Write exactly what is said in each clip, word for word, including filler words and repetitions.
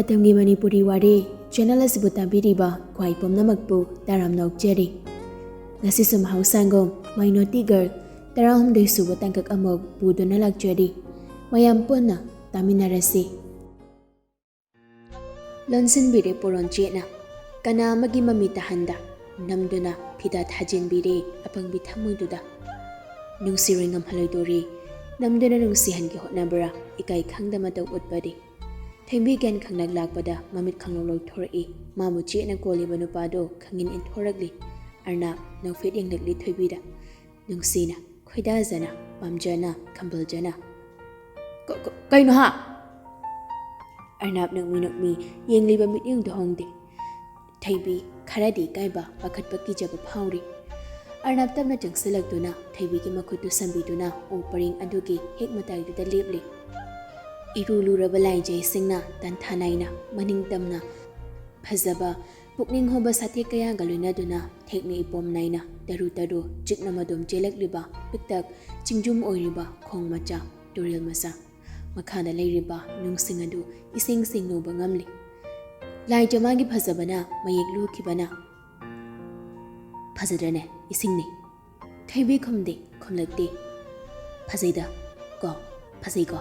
ꯃꯇꯝꯒꯤ ꯃꯅꯤꯄꯨꯔꯤ ꯋꯥꯔꯤ ꯆꯦꯅꯦꯜ ꯑꯁꯤꯕꯨ ꯇꯥꯕꯤꯔꯤꯕ ꯈ꯭ꯋꯥꯏ ꯄꯨꯝꯅꯃꯛꯄꯨ ꯇꯔꯥꯝꯅ ꯑꯣꯛꯆꯔꯤ꯫ ꯉꯁꯤꯁꯨ ꯃꯍꯧꯁꯥꯒꯨꯝ My Naughty Girl ꯇꯔꯥꯍꯨꯝꯗꯣꯏ ꯁꯨꯕ ꯇꯥꯡꯀꯛ ꯑꯃꯨꯛ ꯄꯨꯗꯨꯅ ꯂꯥꯛꯆꯔꯤ꯫ ꯃꯌꯥꯝ ꯄꯨꯟꯅ ꯇꯥꯃꯤꯟꯅꯔꯁꯤ꯫ ꯂꯣꯟꯁꯤꯟꯕꯤꯔꯦ ꯄꯣꯔꯣꯟ ꯆꯦꯠꯅ, ꯀꯅꯥ ꯑꯃꯒꯤ ꯃꯃꯤ ꯇꯥꯍꯟꯗ ꯅꯝꯗꯨꯅ ꯐꯤꯗꯥ ꯊꯥꯖꯤꯟꯕꯤꯔꯦ ꯑꯄꯪꯕꯤ ꯊꯃꯣꯏꯗꯨꯗ꯫ ꯅꯨꯡꯁꯤꯔꯣꯏ ꯉꯝꯍꯜꯂꯣꯏꯗꯣꯔꯤ, ꯅꯝꯗꯨꯅ ꯅꯨꯡꯁꯤꯍꯟꯒꯦ ꯍꯣꯠꯅꯕ꯭ꯔꯥ ꯏꯀꯥꯏ ꯈꯪꯗ ꯃꯇꯧ ꯎꯠꯄꯗꯤ꯫ ꯊꯦꯝꯕꯤ ꯒ꯭ꯌꯥꯟ ꯈꯪꯂꯛ ꯂꯥꯛꯄꯗ ꯃꯃꯤꯠ ꯈꯪꯂꯧ ꯂꯧꯊꯣꯔꯛꯏ꯫ ꯃꯥꯕꯨ ꯆꯦꯠꯅ ꯀꯣꯜꯂꯤꯕ ꯅꯨꯄꯥꯗꯣ ꯈꯪꯏꯟ ꯏꯟꯊꯣꯔꯛꯂꯤ꯫ ꯑꯔꯅꯥꯞ ꯅꯣꯛꯐꯦꯠ ꯌꯦꯡꯂꯛꯂꯤ ꯊꯣꯏꯕꯤꯗ꯫ ꯅꯨꯡꯁꯤꯅ, ꯈꯣꯏꯗꯥꯖꯅ, ꯄꯥꯝꯖꯅ, ꯈꯝꯕꯜꯖꯅ꯫ "ꯀ-, ꯀ-, ꯀꯩꯅꯣ ꯍꯥ?" ꯑꯔꯅꯥꯞ ꯅꯣꯛꯃꯤ ꯅꯣꯛꯃꯤ ꯌꯦꯡꯂꯤꯕ ꯃꯤꯠꯌꯦꯡꯗꯨ ꯍꯣꯡꯗꯦ꯫ ꯊꯣꯏꯕꯤ ꯈꯔꯗꯤ ꯏꯀꯥꯏꯕ, ꯄꯥꯈꯠꯄ, ꯀꯤꯖꯕ ꯐꯥꯎꯔꯤ꯫ ꯑꯔꯅꯥꯞ ꯇꯞꯅ ꯆꯪꯁꯤꯜꯂꯛꯇꯨꯅ ꯊꯣꯏꯕꯤꯒꯤ ꯃꯈꯨꯠꯇꯨ ꯁꯝꯕꯤꯗꯨꯅ ꯎ ꯄꯔꯤꯡ ꯑꯗꯨꯒꯤ ꯍꯦꯛ ꯃꯇꯥꯏꯗꯨꯗ ꯂꯦꯞꯂꯤ꯫ ꯏꯔꯨ ꯂꯨꯔꯕ ꯂꯥꯏꯖꯩꯁꯤꯡꯅ ꯇꯟꯊꯥ ꯅꯥꯏꯅ ꯃꯅꯤꯡ ꯇꯝꯅ ꯐꯖꯕ ꯄꯨꯛꯅꯤꯡ ꯍꯨꯕ ꯁꯥꯊꯦꯛ ꯀꯌꯥꯒ ꯂꯣꯏꯅꯗꯨꯅ ꯊꯦꯛꯅ ꯏꯄꯣꯝ ꯅꯥꯏꯅ ꯇꯔꯨ ꯇꯔꯨ ꯆꯤꯛꯅ ꯃꯗꯣꯝ ꯆꯦꯜꯂꯛꯂꯤꯕ ꯄꯤꯛꯇꯛ ꯆꯤꯡꯖꯨꯝ ꯑꯣꯏꯔꯤꯕ ꯈꯣꯡ ꯃꯆꯥ, ꯇꯨꯔꯦꯜ ꯃꯆꯥ, ꯃꯈꯥꯗ ꯂꯩꯔꯤꯕ ꯅꯨꯡꯁꯤꯡ ꯑꯗꯨ ꯏꯁꯤꯡ ꯁꯤꯡꯅꯨꯕ ꯉꯝꯂꯤ꯫ ꯂꯥꯏ ꯆꯃꯥꯒꯤ ꯐꯖꯕꯅ ꯃꯌꯦꯛ ꯂꯨꯈꯤꯕꯅ, "ꯐꯖꯗ꯭ꯔꯅꯦ? ꯏꯁꯤꯡꯅꯤ꯫" ꯊꯣꯏꯕꯤ ꯈꯨꯝꯗꯦ, ꯈꯨꯝꯂꯛꯇꯦ꯫ "ꯐꯖꯩꯗ, ꯀꯣ, ꯐꯖꯩꯀꯣ?"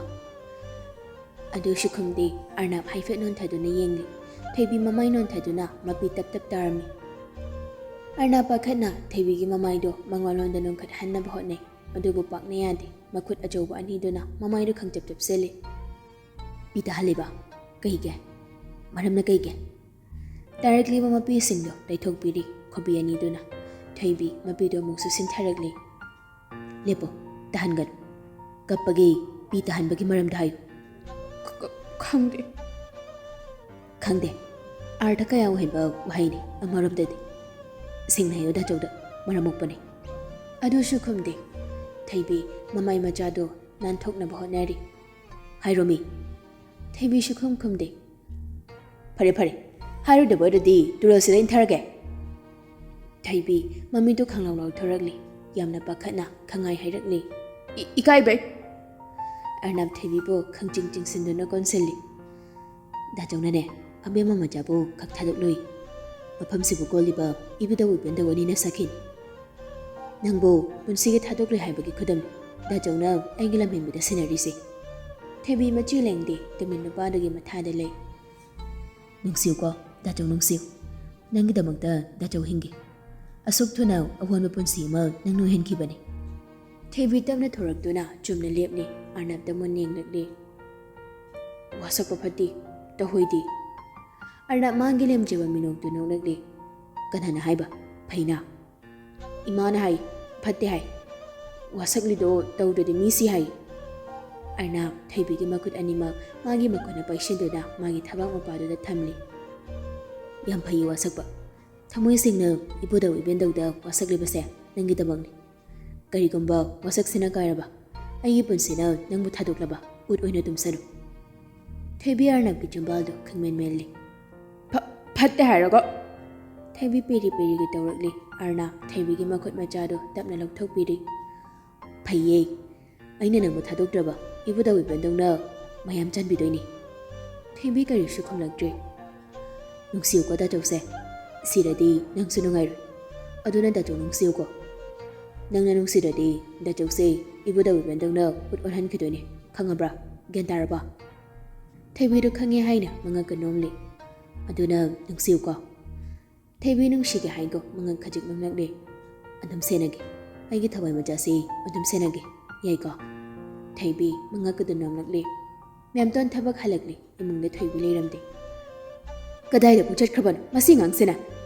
ꯑꯗꯨꯁꯨ ꯈꯨꯝꯗꯦ꯫ ꯑꯔꯅꯥꯞ ꯍꯥꯏꯐꯦꯠ ꯅꯣꯟꯊꯗꯨꯅ ꯌꯦꯡꯂꯤ꯫ ꯊꯣꯏꯕꯤ ꯃꯃꯥꯏ ꯅꯣꯟꯊꯗꯨꯅ ꯃꯄꯤ ꯇꯞ ꯇꯞ ꯇꯥꯔꯝꯃꯤ꯫ ꯑꯔꯅꯥꯞ ꯄꯥꯈꯠꯅ ꯊꯣꯏꯕꯤꯒꯤ ꯃꯃꯥꯏꯗꯣ ꯃꯉꯣꯟꯂꯣꯝꯗ ꯅꯣꯟꯈꯠꯍꯟꯅꯕ ꯍꯣꯠꯅꯩ, ꯑꯗꯨꯕꯨ ꯄꯥꯛꯅ ꯌꯥꯗꯦ꯫ ꯃꯈꯨꯠ ꯑꯆꯧꯕ ꯑꯅꯤꯗꯨꯅ ꯃꯃꯥꯏꯗꯨ ꯈꯪꯆꯞ ꯆꯞꯁꯤꯜꯂꯤ꯫ "ꯄꯤ ꯇꯥꯍꯜꯂꯤꯕ? ꯀꯩꯒꯤ? ꯃꯔꯝꯅ ꯀꯩꯒꯤ?" ꯇꯥꯔꯛꯂꯤꯕ ꯃꯄꯤꯁꯤꯡꯗꯨ ꯇꯩꯊꯣꯛꯄꯤꯔꯤ ꯈꯨꯕꯤ ꯑꯅꯤꯗꯨꯅ꯫ ꯊꯣꯏꯕꯤ ꯃꯄꯤꯗꯨ ꯑꯃꯨꯛꯁꯨ ꯁꯤꯟꯊꯔꯛꯂꯤ꯫ "ꯂꯦꯞꯄꯣ, ꯇꯥꯍꯟꯒꯅꯨ꯫ ꯀꯞꯄꯒꯤ ꯄꯤ ꯇꯥꯍꯟꯕꯒꯤ ꯃꯔꯝꯗ ꯍꯥꯏꯌꯨ꯫" "ꯈ-, ꯈ-, ꯈꯪꯗꯦ꯫" "ꯈꯪꯗꯦ? ꯑꯥꯔꯊ ꯀꯌꯥ ꯑꯣꯏꯍꯟꯕ ꯋꯥꯍꯩꯅꯤ ꯑꯃꯔꯣꯝꯗꯗꯤ꯫ ꯁꯦꯡꯅ ꯍꯥꯏꯌꯨ ꯗꯥꯆꯧꯗ, ꯃꯔꯝ ꯃꯣꯛꯄꯅꯤ꯫" ꯑꯗꯨꯁꯨ ꯈꯨꯝꯗꯦ꯫ ꯊꯣꯏꯕꯤ ꯃꯃꯥꯏ ꯃꯆꯥꯗꯨ ꯅꯥꯟꯊꯣꯛꯅꯕ ꯍꯣꯠꯅꯔꯤ꯫ "ꯍꯥꯏꯔꯣꯃꯤ꯫" ꯊꯣꯏꯕꯤ ꯁꯨꯈꯨꯝ ꯈꯨꯝꯗꯦ꯫ "ꯐꯔꯦ, ꯐꯔꯦ, ꯍꯥꯏꯔꯣꯏꯗꯕ ꯑꯣꯏꯔꯗꯤ ꯇꯨꯔꯦꯜꯁꯤꯗ ꯏꯟꯊꯔꯒꯦ꯫" ꯊꯣꯏꯕꯤ ꯃꯃꯤꯠꯇꯨ ꯈꯪꯂꯥꯎ ꯂꯥꯎꯊꯣꯔꯛꯂꯤ꯫ ꯌꯥꯝꯅ ꯄꯥꯈꯠꯅ ꯈꯪꯉꯥꯏ ꯍꯥꯏꯔꯛꯂꯤ꯫ "ꯏ-, ꯏꯀꯥꯏꯕꯩ꯫" ꯑꯔꯅꯕ ꯊꯣꯏꯕꯤꯕꯨ ꯈꯪꯆꯤꯡ ꯆꯤꯡꯁꯤꯟꯗꯨꯅ ꯀꯣꯟꯁꯤꯜꯂꯤ꯫ ꯗꯥꯆꯧꯅꯅꯦ, ꯑꯕꯦꯝꯃ ꯃꯆꯥꯕꯨ ꯈꯛ ꯊꯥꯗꯣꯛꯂꯨꯏ꯫ ꯃꯐꯝꯁꯤꯕꯨ ꯀꯣꯜꯂꯤꯕ ꯏꯕꯨꯙꯧ ꯏꯕꯦꯟꯗꯧ ꯑꯅꯤꯅ ꯁꯛꯈꯤꯅꯤ꯫ ꯅꯪꯕꯨ ꯄꯨꯟꯁꯤꯒꯤ ꯊꯥꯗꯣꯛꯂꯣꯏ ꯍꯥꯏꯕꯒꯤ ꯈꯨꯗꯝ ꯗꯥꯆꯧꯅ ꯑꯩꯒꯤ ꯂꯝꯍꯦꯟꯕꯗ ꯁꯤꯟꯅꯔꯤꯁꯦ꯫ ꯊꯣꯏꯕꯤ ꯃꯆꯤ ꯂꯦꯡꯗꯦ, ꯇꯨꯃꯤꯟ ꯅꯨꯄꯥꯗꯨꯒꯤ ꯃꯊꯥꯗ ꯂꯩ꯫ ꯅꯨꯡꯁꯤꯌꯨꯀꯣ, ꯗꯥꯆꯧ ꯅꯨꯡꯁꯤꯌꯨ꯫ ꯅꯪꯒꯤꯗꯃꯛꯇ ꯗꯥꯆꯧ ꯍꯤꯡꯒꯦ꯫ ꯑꯁꯨꯛ ꯊꯨꯅ ꯑꯍꯣꯟꯕ ꯄꯨꯟꯁꯤ ꯑꯃ ꯅꯪꯅ ꯑꯣꯏꯍꯟꯈꯤꯕꯅꯤ꯫ ꯊꯣꯏꯕꯤ ꯇꯞꯅ ꯊꯣꯔꯛꯇꯨꯅ ꯆꯨꯝꯅ ꯂꯦꯞꯂꯤ, ꯑꯔꯅꯕꯇ ꯃꯨꯟꯅ ꯌꯦꯡꯂꯛꯂꯤ꯫ ꯋꯥꯁꯛꯄ ꯐꯠꯇꯦ, ꯇꯧꯍꯣꯏꯗꯦ꯫ ꯑꯔꯅꯕ ꯃꯥꯒꯤ ꯂꯦꯝꯖꯕ ꯃꯤꯅꯣꯛꯇꯨ ꯅꯣꯛꯂꯛꯂꯤ꯫ ꯀꯅꯥꯅ ꯍꯥꯏꯕ? ꯐꯩꯅ꯫ ꯏꯃꯥꯅ ꯍꯥꯏ, ꯐꯠꯇꯦ ꯍꯥꯏ꯫ ꯋꯥꯁꯛꯂꯤꯗꯣ ꯇꯧꯗ꯭ꯔꯗꯤ ꯃꯤ ꯁꯤ ꯍꯥꯏ꯫ ꯑꯔꯅꯕ ꯊꯣꯏꯕꯤꯒꯤ ꯃꯈꯨꯠ ꯑꯅꯤꯃꯛ ꯃꯥꯒꯤ ꯃꯈꯨꯠꯅ ꯄꯥꯏꯁꯤꯟꯗꯨꯅ ꯃꯥꯒꯤ ꯊꯕꯥꯛ ꯃꯄꯥꯗꯨꯗ ꯊꯝꯂꯤ꯫ ꯌꯥꯝ ꯐꯩꯌꯦ ꯋꯥꯁꯛꯄ꯫ ꯊꯃꯣꯏ ꯁꯦꯡꯅ ꯏꯕꯨꯙꯧ ꯏꯕꯦꯟꯗꯧꯗ ꯋꯥꯁꯛꯂꯤꯕꯁꯦ ꯅꯪꯒꯤꯗꯃꯛꯅꯤ꯫ ꯀꯔꯤꯒꯨꯝꯕ ꯋꯥꯁꯛꯁꯤꯅ ꯀꯥꯏꯔꯕ, ꯑꯩꯒꯤ ꯄꯨꯟꯁꯤꯅ ꯅꯪꯕꯨ ꯊꯥꯗꯣꯛꯂꯕ ꯎꯠ ꯑꯣꯏꯅ ꯇꯨꯝꯁꯅꯨ꯫ ꯊꯣꯏꯕꯤ ꯑꯔꯅꯕꯀꯤ ꯆꯤꯝꯕꯥꯜꯗꯨ ꯈꯪꯃꯦꯟ ꯃꯦꯜꯂꯤ꯫ "ꯐ-, ꯐꯠꯇꯦ ꯍꯥꯏꯔꯒ!" ꯊꯣꯏꯕꯤ ꯄꯦꯔꯤ ꯄꯦꯔꯤꯒ ꯇꯧꯔꯛꯂꯤ꯫ ꯑꯔꯅꯕ ꯊꯣꯏꯕꯤꯒꯤ ꯃꯈꯨꯠ ꯃꯆꯥꯗꯨ ꯇꯞꯅ ꯂꯧꯊꯣꯛꯄꯤꯔꯤ꯫ "ꯐꯩꯌꯦ, ꯑꯩꯅ ꯅꯪꯕꯨ ꯊꯥꯗꯣꯛꯇ꯭ꯔꯕ ꯏꯕꯨꯙꯧ ꯏꯕꯦꯟꯗꯧꯅ ꯃꯌꯥꯝ ꯆꯟꯕꯤꯗꯣꯏꯅꯤ꯫" ꯊꯣꯏꯕꯤ ꯀꯔꯤꯁꯨ ꯈꯨꯝꯂꯛꯇ꯭ꯔꯦ꯫ "ꯅꯨꯡꯁꯤꯌꯨꯀꯣ ꯗꯥꯆꯧꯁꯦ, ꯁꯤꯔꯗꯤ ꯅꯪꯁꯨ ꯅꯨꯡꯉꯥꯏꯔꯣꯏ꯫ ꯑꯗꯨꯅ ꯗꯥꯆꯧ ꯅꯨꯡꯁꯤꯌꯨꯀꯣ꯫ ꯅꯪꯅ ꯅꯨꯡꯁꯤꯔꯗꯤ ꯗꯥꯆꯧꯁꯦ ꯏꯕꯨꯙꯧ ꯏꯕꯦꯟꯗꯧꯅ ꯎꯠ ꯑꯣꯟꯍꯟꯈꯤꯗꯣꯏꯅꯤ, ꯈꯪꯉꯕ꯭ꯔꯥ? ꯒ꯭ꯌꯥꯟ ꯇꯥꯔꯕ?" ꯊꯣꯏꯕꯤꯗꯨ ꯈꯪꯉꯦ ꯍꯥꯏꯅ ꯃꯉꯛꯀ ꯅꯣꯝꯂꯤ꯫ "ꯑꯗꯨꯅ ꯅꯨꯡꯁꯤꯌꯨꯀꯣ꯫" ꯊꯣꯏꯕꯤ ꯅꯨꯡꯁꯤꯒꯦ ꯍꯥꯏꯒꯣ ꯃꯉꯛ ꯈꯖꯤꯛ ꯅꯣꯝꯂꯛꯂꯤ꯫ "ꯑꯗꯨꯝ ꯁꯦꯟꯅꯒꯦ꯫ ꯑꯩꯒꯤ ꯊꯋꯥꯏ ꯃꯆꯥꯁꯤ ꯑꯗꯨꯝ ꯁꯦꯟꯅꯒꯦ꯫ ꯌꯥꯏꯀꯣ?" ꯊꯣꯏꯕꯤ ꯃꯉꯛꯀꯗꯨ ꯅꯣꯝꯂꯛꯂꯤ꯫ ꯃꯦꯝꯇꯣꯟ ꯊꯕꯛ ꯍꯜꯂꯛꯂꯤ꯫ ꯏꯃꯨꯡꯗ ꯊꯣꯏꯕꯤ ꯂꯩꯔꯝꯗꯦ꯫ "ꯀꯗꯥꯏꯗꯕꯨ ꯆꯠꯈ꯭ꯔꯕꯅꯣ ꯃꯁꯤ ꯑꯉꯥꯡꯁꯤꯅ?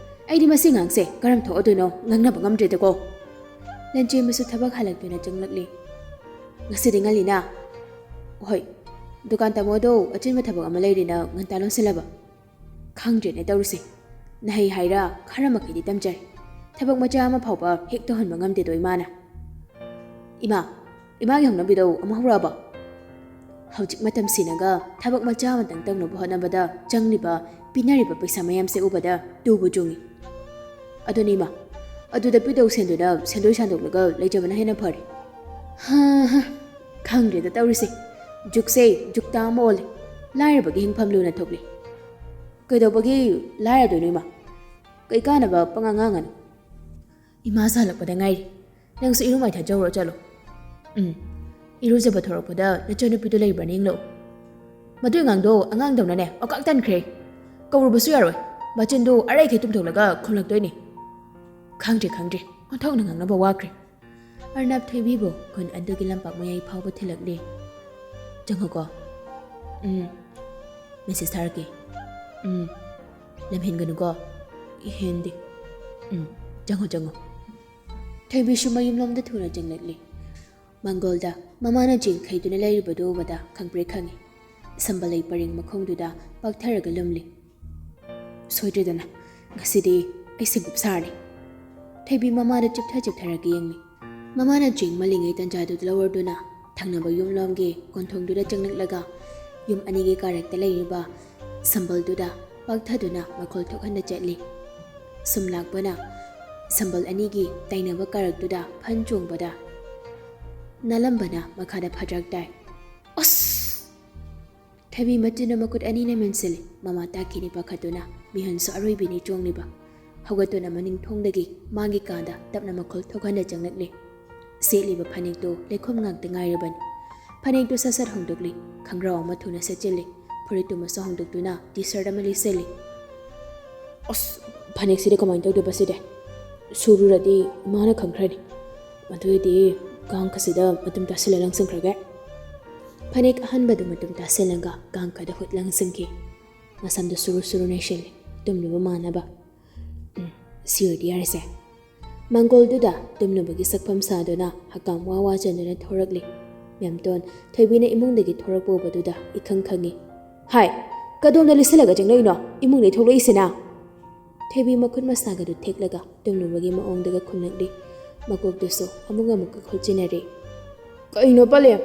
ꯑꯩꯗꯤ ꯃꯁꯤ ꯑꯉꯥꯡꯁꯦ ꯀꯔꯝ ꯊꯣꯛꯑꯗꯣꯏꯅꯣ ꯉꯥꯡꯅꯕ ꯉꯝꯗ꯭ꯔꯦꯗꯀꯣ꯫" ꯂꯟꯆꯦꯟꯕꯁꯨ ꯊꯕꯛ ꯍꯜꯂꯛꯇꯨꯅ ꯆꯪꯂꯛꯂꯤ꯫ "ꯉꯁꯤꯗꯤ ꯉꯜꯂꯤꯅ?" "ꯍꯣꯏ, ꯗꯨꯀꯥꯟ ꯇꯥꯃꯣꯗꯣ ꯑꯆꯤꯟꯕ ꯊꯕꯛ ꯑꯃ ꯂꯩꯔꯦꯅ ꯉꯟꯇꯥ ꯂꯣꯟꯁꯤꯜꯂꯕ꯫" "ꯈꯪꯗ꯭ꯔꯦꯅꯦ ꯇꯧꯔꯤꯁꯦ꯫ ꯅꯍꯩ ꯍꯥꯏꯔ ꯈꯔ ꯃꯈꯩꯗꯤ ꯇꯝꯖꯔꯦ꯫ ꯊꯕꯛ ꯃꯆꯥ ꯑꯃ ꯐꯥꯎꯕ ꯍꯦꯛ ꯇꯧꯍꯟꯕ ꯉꯝꯗꯦꯗꯣ ꯏꯃꯥꯅ꯫" "ꯏꯃꯥ, ꯏꯃꯥꯒꯤ ꯍꯧꯅꯕꯤꯗꯣ ꯑꯃꯨꯛ ꯍꯧꯔꯛꯑꯕꯣ?" ꯍꯧꯖꯤꯛ ꯃꯇꯝꯁꯤꯅꯒ ꯊꯕꯛ ꯃꯆꯥ ꯑꯃꯇꯪ ꯇꯧꯅꯕ ꯍꯣꯠꯅꯕꯗ ꯆꯪꯂꯤꯕ, ꯄꯤꯅꯔꯤꯕ ꯄꯩꯁꯥ ꯃꯌꯥꯝꯁꯦ ꯎꯕꯗ ꯇꯨꯕꯨ ꯆꯨꯡꯉꯤ꯫ "ꯑꯗꯨꯅꯤ ꯏꯃꯥ, ꯑꯗꯨꯗ ꯄꯤꯗꯧ ꯁꯦꯟꯗꯨꯅ ꯁꯦꯟꯗꯣꯏ ꯁꯥꯟꯗꯣꯛꯂꯒ ꯂꯩꯖꯕꯅ ꯍꯦꯟꯅ ꯐꯔꯦ꯫" ꯍꯥ ꯍꯥ, ꯈꯪꯗ꯭ꯔꯦꯗ ꯇꯧꯔꯤꯁꯦ꯫ ꯖꯨꯛꯁꯦ ꯖꯨꯛꯇ ꯑꯃ ꯑꯣꯜꯂꯦ꯫ ꯂꯥꯏꯔꯕꯒꯤ ꯍꯤꯡꯐꯝ ꯂꯨꯅ ꯊꯣꯛꯂꯤ꯫ ꯀꯩꯗꯧꯕꯒꯤ ꯂꯥꯏꯔꯗꯣꯏꯅꯣ ꯏꯃꯥ? ꯀꯩ ꯀꯥꯟꯅꯕ ꯄꯉꯥꯡ ꯉꯥꯡꯒꯅꯨ꯫ ꯏꯃꯥꯁꯨ ꯍꯜꯂꯛꯄꯗ ꯉꯥꯏꯔꯤ꯫ ꯅꯪꯁꯨ ꯏꯔꯨ ꯃꯥꯏꯊꯖꯧꯔꯣ, ꯆꯠꯂꯣ꯫ ꯎꯝ꯫ ꯏꯔꯨꯖꯕ ꯊꯣꯔꯛꯄꯗ ꯅꯆꯟꯅꯨꯄꯤꯗꯣ ꯂꯩꯕ꯭ꯔꯥꯅ ꯌꯦꯡꯂꯛꯎ꯫ ꯃꯗꯨ ꯑꯉꯥꯡꯗꯣ ꯑꯉꯥꯡꯗꯧꯅꯅꯦ ꯑꯣꯀꯥꯛ ꯇꯟꯈ꯭ꯔꯦ꯫ ꯀꯧꯔꯨꯕꯁꯨ ꯌꯥꯔꯣꯏ꯫ ꯃꯆꯤꯟꯗꯣ ꯑꯔꯩꯈꯩ ꯇꯨꯝꯊꯣꯛꯂꯒ ꯈꯨꯝꯂꯛꯇꯣꯏꯅꯤ꯫ ꯈꯪꯗ꯭ꯔꯦ, ꯈꯪꯗ꯭ꯔꯦ꯫ ꯑꯣꯟꯊꯣꯛꯅ ꯉꯥꯡꯅꯕ ꯋꯥꯈ꯭ꯔꯦ꯫ ꯑꯔꯅꯕ ꯊꯣꯏꯕꯤꯕꯨ ꯈꯨꯟ ꯑꯗꯨꯒꯤ ꯂꯝꯄꯥꯛ ꯃꯌꯥꯏ ꯐꯥꯎꯕ ꯊꯤꯜꯂꯛꯂꯤ꯫ ꯆꯪꯉꯣꯀꯣ꯫ ꯎꯝ꯫ ꯃꯦꯁꯦꯖ ꯊꯥꯔꯛꯀꯦ꯫ ꯎꯝ꯫ ꯂꯝꯍꯦꯟꯒꯅꯨꯀꯣ꯫ ꯍꯦꯟꯗꯦ꯫ ꯎꯝ꯫ ꯆꯪꯉꯣ, ꯆꯪꯉꯣ꯫ ꯊꯣꯏꯕꯤꯁꯨ ꯃꯌꯨꯝꯂꯣꯝꯗ ꯊꯨꯅ ꯆꯪꯂꯛꯂꯤ꯫ ꯃꯪꯒꯣꯜꯗ ꯃꯃꯥꯅ ꯆꯦꯡ ꯈꯩꯗꯨꯅ ꯂꯩꯔꯤꯕꯗꯨ ꯎꯕꯗ ꯈꯪꯄ꯭ꯔꯦꯛ ꯈꯪꯉꯤ꯫ ꯁꯝꯕꯜ ꯂꯩ ꯄꯔꯦꯡ ꯃꯈꯣꯡꯗꯨꯗ ꯄꯥꯛꯊꯔꯒ ꯂꯨꯝꯂꯤ꯫ ꯁꯣꯏꯗ꯭ꯔꯦꯗꯅ, ꯉꯁꯤꯗꯤ ꯑꯩ ꯁꯦꯡꯀꯨꯞ ꯁꯥꯔꯅꯤ꯫ ꯊꯣꯏꯕꯤ ꯃꯃꯥꯗ ꯆꯤꯞꯊ ꯆꯤꯞꯊꯔꯒ ꯌꯦꯡꯂꯤ꯫ ꯃꯃꯥꯅ ꯆꯦꯡ ꯃꯜꯂꯤꯉꯩ ꯇꯟꯖꯥꯗꯨ ꯂꯧꯔꯗꯨꯅ ꯊꯪꯅꯕ ꯌꯨꯝꯂꯣꯝꯒꯤ ꯀꯣꯟꯊꯣꯡꯗꯨꯗ ꯆꯪꯂꯛꯂꯒ ꯌꯨꯝ ꯑꯅꯤꯒꯤ ꯀꯥꯔꯛꯇ ꯂꯩꯔꯤꯕ ꯁꯝꯕꯜꯗꯨꯗ ꯄꯥꯛꯊꯗꯨꯅ ꯃꯈꯣꯜ ꯊꯣꯛꯍꯟꯅ ꯆꯠꯂꯤ꯫ ꯁꯨꯝ ꯂꯥꯛꯄꯅ ꯁꯝꯕꯜ ꯑꯅꯤꯒꯤ ꯇꯥꯏꯅꯕ ꯀꯥꯔꯛꯇꯨꯗ ꯐꯟ ꯆꯣꯡꯕꯗ ꯅꯥꯂꯝꯕꯅ ꯃꯈꯥꯗ ꯐꯗ꯭ꯔꯛ ꯇꯥꯏ꯫ ꯑꯁ! ꯊꯣꯏꯕꯤ ꯃꯇꯨꯅ ꯃꯈꯨꯠ ꯑꯅꯤꯅ ꯃꯦꯟꯁꯤꯜꯂꯤ꯫ ꯃꯃꯥ ꯇꯥꯈꯤꯅꯤ ꯄꯥꯈꯠꯇꯨꯅ ꯃꯤꯍꯨꯟꯁꯨ ꯑꯔꯣꯏꯕꯤꯅꯤ ꯆꯣꯡꯂꯤꯕ꯫ ꯍꯧꯒꯠꯇꯨꯅ ꯃꯅꯤꯡ ꯊꯣꯡꯗꯒꯤ ꯃꯥꯒꯤ ꯀꯥꯗ ꯇꯞꯅ ꯃꯈꯣꯜ ꯊꯣꯛꯍꯟꯅ ꯆꯪꯂꯛꯂꯤ꯫ ꯁꯦꯠꯂꯤꯕ ꯐꯅꯦꯛꯇꯨ ꯂꯩꯈꯣꯝ ꯉꯥꯛꯇ ꯉꯥꯏꯔꯕꯅꯤ꯫ ꯐꯅꯦꯛꯇꯨ ꯁꯠ ꯁꯠ ꯍꯣꯡꯗꯣꯛꯂꯤ꯫ ꯈꯪꯒ꯭ꯔꯥꯎ ꯑꯃ ꯊꯨꯅ ꯁꯦꯠꯆꯤꯜꯂꯤ꯫ ꯐꯨꯔꯤꯠꯇꯨꯃꯁꯨ ꯍꯣꯡꯗꯣꯛꯇꯨꯅ ꯇꯤ ꯁꯔꯠ ꯑꯃ ꯂꯤꯠꯁꯤꯜꯂꯤ꯫ ꯑꯁ, ꯐꯅꯦꯛꯁꯤꯗꯤ ꯀꯃꯥꯏꯅ ꯇꯧꯗꯣꯏꯕ ꯁꯤꯗꯤ? ꯁꯨꯔꯨꯔꯗꯤ ꯏꯃꯥꯅ ꯈꯪꯈ꯭ꯔꯅꯤ꯫ ꯑꯗꯨꯑꯣꯏꯗꯤ ꯀꯥꯡꯈꯁꯤꯗ ꯃꯇꯨꯝ ꯇꯥꯁꯤꯜꯂ ꯂꯪꯁꯤꯟꯈ꯭ꯔꯒꯦ꯫ ꯐꯅꯦꯛ ꯑꯍꯟꯕꯗꯨ ꯃꯇꯨꯝ ꯇꯥꯁꯤꯜꯂꯒ ꯀꯥꯡꯈꯗ ꯍꯨꯠ ꯂꯪꯁꯤꯟꯈꯤ꯫ ꯃꯁꯝꯗꯨ ꯁꯨꯔꯨ ꯁꯨꯔꯨ ꯅꯩꯁꯤꯜꯂꯤ, ꯇꯨꯝꯂꯨꯕ ꯃꯥꯟꯅꯕ꯫ ꯎꯝ, ꯁꯤ ꯑꯣꯏꯗꯤ ꯌꯥꯔꯦꯁꯦ꯫ ꯃꯪꯒꯣꯜꯗꯨꯗ ꯇꯨꯝꯂꯨꯕꯒꯤ ꯁꯛꯐꯝ ꯁꯥꯗꯨꯅ ꯍꯛꯀꯥꯝ ꯋꯥ ꯋꯥ ꯆꯟꯗꯨꯅ ꯊꯣꯔꯛꯂꯤ꯫ ꯃꯦꯝꯇꯣꯟ, ꯊꯣꯏꯕꯤꯅ ꯏꯃꯨꯡꯗꯒꯤ ꯊꯣꯔꯛꯄ ꯎꯕꯗꯨꯗ ꯏꯈꯪ ꯈꯪꯉꯤ꯫ "ꯍꯥꯏ, ꯀꯗꯣꯝꯗ ꯂꯤꯠꯁꯤꯜꯂꯒ ꯆꯪꯂꯛꯏꯅꯣ? ꯏꯃꯨꯡꯗꯒꯤ ꯊꯣꯛꯂꯛꯏꯁꯤꯅ?" ꯊꯣꯏꯕꯤ ꯃꯈꯨꯠ ꯃꯁꯥꯒꯗꯨ ꯊꯦꯛꯂꯒ ꯇꯨꯝꯂꯨꯕꯒꯤ ꯃꯑꯣꯡꯗꯒ ꯈꯨꯝꯂꯛꯂꯤ꯫ ꯃꯀꯣꯛꯇꯨꯁꯨ ꯑꯃꯨꯛ ꯑꯃꯨꯛꯀ ꯈꯨꯠꯆꯤꯟꯅꯔꯤ꯫ "ꯀꯩꯅꯣ ꯄꯂꯦꯝ?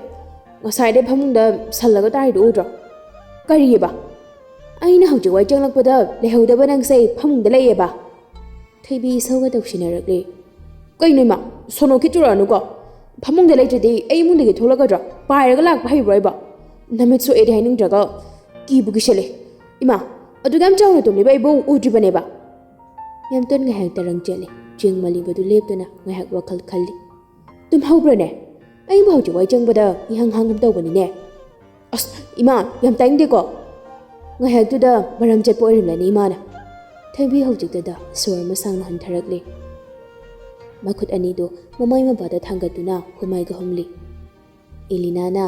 ꯉꯁꯥꯏꯗꯩ ꯐꯃꯨꯡꯗ ꯁꯜꯂꯒ ꯇꯥꯔꯤꯗꯨ ꯎꯗ꯭ꯔꯣ? ꯀꯔꯤꯑꯕ? ꯑꯩꯅ ꯍꯧꯖꯤꯛ ꯋꯥꯏ ꯆꯪꯂꯛꯄꯗ ꯂꯩꯍꯧꯗꯕ ꯅꯪꯁꯦ ꯐꯃꯨꯡꯗ ꯂꯩꯌꯦꯕ?" ꯊꯣꯏꯕꯤ ꯏꯁꯧꯒ ꯇꯧꯁꯤꯟꯅꯔꯛꯂꯤ꯫ "ꯀꯩꯅꯣ ꯏꯃꯥ, ꯁꯣꯅꯣ ꯈꯤꯠ ꯆꯨꯔꯛꯑꯅꯨꯀꯣ꯫ ꯐꯃꯨꯡꯗ ꯂꯩꯇ꯭ꯔꯗꯤ ꯑꯩ ꯏꯃꯨꯡꯗꯒꯤ ꯊꯣꯛꯂꯛꯀꯗ꯭ꯔꯣ? ꯄꯥꯏꯔꯒ ꯂꯥꯛꯄ ꯍꯩꯕ꯭ꯔꯣ ꯑꯩꯕꯣ? ꯅꯃꯤꯠ ꯁꯣꯛꯑꯦꯗꯤ ꯍꯥꯏꯅꯤꯡꯗ꯭ꯔꯒ ꯀꯤꯕꯨ ꯀꯤꯁꯜꯂꯦ꯫ ꯏꯃꯥ, ꯑꯗꯨꯛ ꯌꯥꯝ ꯆꯥꯎꯅ ꯇꯨꯝꯂꯤꯕ ꯑꯩꯕꯨ ꯎꯗ꯭ꯔꯤꯕꯅꯦꯕ꯫ ꯃꯦꯝꯇꯣꯟ ꯉꯥꯏꯍꯥꯛ ꯇꯔꯪ ꯆꯦꯜꯂꯤ꯫ ꯆꯦꯡ ꯃꯂꯤꯕꯗꯨ ꯂꯦꯞꯇꯨꯅ ꯉꯥꯏꯍꯥꯛ ꯋꯥꯈꯜ ꯈꯜꯂꯤ꯫ "ꯇꯨꯝꯍꯧꯕ꯭ꯔꯅꯦ? ꯑꯩꯕꯨ ꯍꯧꯖꯤꯛ ꯋꯥꯏ ꯆꯪꯕꯗ ꯏꯍꯪ ꯍꯥꯡꯒꯨꯝ ꯇꯧꯕꯅꯤꯅꯦ꯫ ꯑꯁ, ꯏꯃꯥ, ꯌꯥꯝ ꯇꯥꯅꯤꯡꯗꯦꯀꯣ!" ꯉꯥꯏꯍꯥꯛꯇꯨꯗ ꯃꯔꯝ ꯆꯠꯄ ꯑꯣꯏꯔꯝꯂꯅꯤ ꯏꯃꯥꯅ꯫ ꯊꯣꯏꯕꯤ ꯍꯧꯖꯤꯛꯇꯗ ꯁꯣꯔ ꯑꯃ ꯁꯥꯡꯅ ꯍꯟꯊꯔꯛꯂꯤ꯫ ꯃꯈꯨꯠ ꯑꯅꯤꯗꯨ ꯃꯃꯥꯏ ꯃꯄꯥꯗ ꯊꯥꯡꯒꯠꯇꯨꯅ ꯍꯨꯃꯥꯏꯒ ꯍꯨꯝꯂꯤ꯫ ꯑꯦꯂꯤꯅꯥꯅ,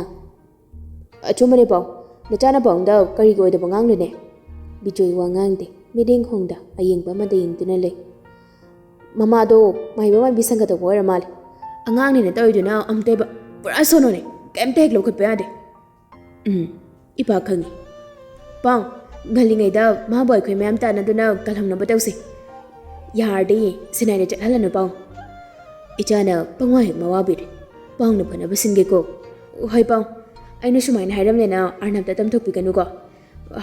"ꯑꯆꯨꯝꯕꯅꯦ ꯄꯥꯎ, ꯅꯆꯥꯅ ꯄꯥꯎꯗ ꯀꯔꯤꯒꯤ ꯑꯣꯏꯗꯕ ꯉꯥꯡꯂꯨꯅꯦ?" ꯕꯤꯖꯣꯏ ꯋꯥ ꯉꯥꯡꯗꯦ, ꯃꯤꯠꯌꯦꯡ ꯈꯣꯡꯗ ꯑꯌꯦꯡꯕ ꯑꯃꯗ ꯌꯦꯡꯗꯨꯅ ꯂꯩ꯫ "ꯃꯃꯥꯗꯣ ꯃꯥꯏꯕ ꯃꯥꯏꯕꯤ ꯁꯪꯒꯗꯧꯕ ꯑꯣꯏꯔ ꯃꯥꯜꯂꯦ꯫ ꯑꯉꯥꯡꯅꯤꯅ ꯇꯧꯔꯤꯗꯨꯅ ꯑꯃꯨꯛꯇꯣꯏꯕ꯫ ꯄꯨꯔꯥ ꯁꯣꯅꯣꯅꯦ, ꯀꯩꯝꯇ ꯍꯦꯛ ꯂꯧꯈꯠꯄ ꯌꯥꯗꯦ꯫" "ꯎꯝ, ꯏꯄꯥ ꯈꯪꯉꯤ꯫ ꯄꯥꯎ, ꯉꯜꯂꯤꯉꯩꯗ ꯃꯥꯕꯨ ꯑꯩꯈꯣꯏ ꯃꯌꯥꯝ ꯇꯥꯟꯅꯗꯨꯅ ꯀꯜꯍꯧꯅꯕ ꯇꯧꯁꯤ꯫ ꯌꯥꯔꯗꯤ ꯁꯤꯅꯥꯏꯗ ꯆꯠꯍꯜꯂꯅꯨ ꯄꯥꯎ꯫ ꯏꯆꯥꯅ ꯄꯪꯋꯥ ꯍꯦꯛ ꯃꯋꯥꯕꯤꯔꯦ꯫ ꯄꯥꯎꯅ ꯐꯅꯕ ꯁꯤꯟꯒꯦꯀꯣ꯫" "ꯍꯣꯏ ꯄꯥꯎ, ꯑꯩꯅ ꯁꯨꯃꯥꯏꯅ ꯍꯥꯏꯔꯝꯂꯦꯅ ꯑꯔꯅꯕꯇ ꯇꯝꯊꯣꯛꯄꯤꯒꯅꯨꯀꯣ꯫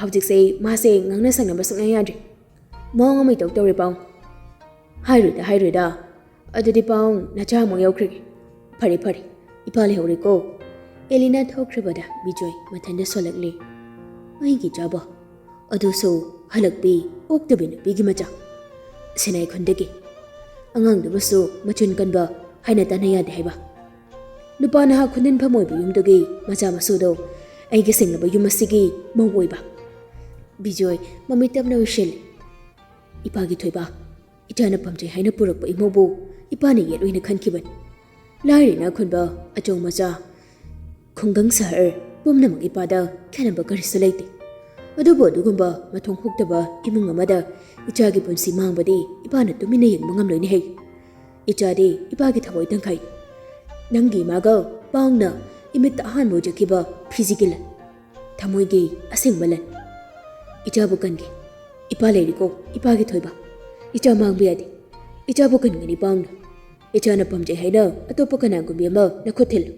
ꯍꯧꯖꯤꯛꯁꯦ ꯃꯥꯁꯦ ꯉꯥꯡꯅ ꯁꯛꯅꯕ ꯁꯨꯡꯌꯥ ꯌꯥꯗ꯭ꯔꯦ꯫ ꯃꯑꯣꯡ ꯑꯃ ꯏꯇꯧ ꯇꯧꯔꯦ ꯄꯥꯎ꯫" "ꯍꯥꯏꯔꯣꯏꯗ, ꯍꯥꯏꯔꯣꯏꯗ꯫ ꯑꯗꯨꯗꯤ ꯄꯥꯎ, ꯅꯆꯥ ꯑꯃꯨꯛ ꯌꯧꯈ꯭ꯔꯒꯦ꯫ ꯐꯔꯦ, ꯐꯔꯦ, ꯏꯄꯥ ꯂꯩꯍꯧꯔꯦꯀꯣ꯫" ꯑꯦꯂꯤꯅꯥ ꯊꯣꯛꯈ꯭ꯔꯕꯗ ꯕꯤꯖꯣꯏ ꯃꯊꯟꯇ ꯁꯣꯜꯂꯛꯂꯦ꯫ "ꯑꯩꯒꯤ ꯏꯆꯥꯕꯣ, ꯑꯗꯨꯁꯨ ꯍꯜꯂꯛꯄꯤ ꯑꯣꯛꯇꯕꯤ ꯅꯨꯄꯤꯒꯤ ꯃꯆꯥ꯫" ꯁꯤꯅꯥꯏ ꯈꯨꯟꯗꯒꯤ ꯑꯉꯥꯡꯗꯨꯃꯁꯨ ꯃꯆꯤꯟ ꯀꯟꯕ ꯍꯥꯏꯅ ꯇꯥꯟꯅ ꯌꯥꯗꯦ ꯍꯥꯏꯕ꯫ ꯅꯨꯄꯥ ꯅꯍꯥ ꯈꯨꯟꯗꯤꯟꯐꯝ ꯑꯣꯏꯕ ꯌꯨꯝꯗꯨꯒꯤ ꯃꯆꯥ ꯃꯁꯨꯗꯣ ꯑꯩꯒꯤ ꯁꯤꯡꯂꯕ ꯌꯨꯝ ꯑꯁꯤꯒꯤ ꯃꯧ ꯑꯣꯏꯕ꯫ ꯕꯤꯖꯣꯏ ꯃꯃꯤꯠ ꯇꯞꯅ ꯎꯏꯁꯤꯜꯂꯤ꯫ "ꯏꯄꯥꯒꯤ ꯊꯣꯏꯕ, ꯏꯆꯥꯅ ꯄꯥꯝꯖꯩ ꯍꯥꯏꯅ ꯄꯨꯔꯛꯄ ꯏꯃꯧꯕꯨ ꯏꯄꯥꯅ ꯌꯦꯠ ꯑꯣꯏꯅ ꯈꯟꯈꯤꯕꯅꯤ꯫ ꯂꯥꯏꯔ ꯏꯅꯥꯛ ꯈꯨꯟꯕ, ꯑꯆꯧ ꯃꯆꯥ, ꯈꯨꯡꯒꯪ ꯁꯍꯔ ꯄꯨꯝꯅꯃꯛ ꯏꯄꯥꯗ ꯈꯦꯠꯅꯕ ꯀꯔꯤꯁꯨ ꯂꯩꯇꯦ꯫ ꯑꯗꯨꯕꯨ ꯑꯗꯨꯒꯨꯝꯕ ꯃꯊꯣꯡ ꯍꯨꯛꯇꯕ ꯏꯃꯨꯡ ꯑꯃꯗ ꯏꯆꯥꯒꯤ ꯄꯨꯟꯁꯤ ꯃꯥꯡꯕꯗꯤ ꯏꯄꯥꯅ ꯇꯨꯃꯤꯟꯅ ꯌꯦꯡꯕ ꯉꯝꯂꯣꯏꯅꯦ ꯍꯩ꯫ ꯏꯆꯥꯗꯤ ꯏꯄꯥꯒꯤ ꯊꯃꯣꯏ ꯇꯪꯈꯥꯏ꯫ ꯅꯪꯒꯤ ꯏꯃꯥꯒ ꯄꯥꯎꯅ ꯏꯃꯤꯠꯇ ꯑꯍꯥꯟꯕ ꯎꯖꯈꯤꯕ ꯐꯤꯖꯤꯒꯤ ꯂꯟ, ꯊꯃꯣꯏꯒꯤ ꯑꯁꯦꯡꯕ ꯂꯟ꯫ ꯏꯆꯥꯕꯨ ꯀꯟꯒꯦ꯫ ꯏꯄꯥ ꯂꯩꯔꯤꯀꯣ, ꯏꯄꯥꯒꯤ ꯊꯣꯏꯕ꯫ ꯏꯆꯥ ꯃꯥꯡꯕ ꯌꯥꯗꯦ꯫ ꯏꯆꯥꯕꯨ ꯀꯟꯒꯅꯤ ꯄꯥꯎꯅ꯫ ꯏꯆꯥꯅ ꯄꯥꯝꯖꯩ ꯍꯥꯏꯅ ꯑꯇꯣꯞꯄ ꯀꯅꯥꯒꯨꯝꯕꯤ ꯑꯃ ꯅꯈꯨꯠ ꯊꯤꯜꯂꯨ꯫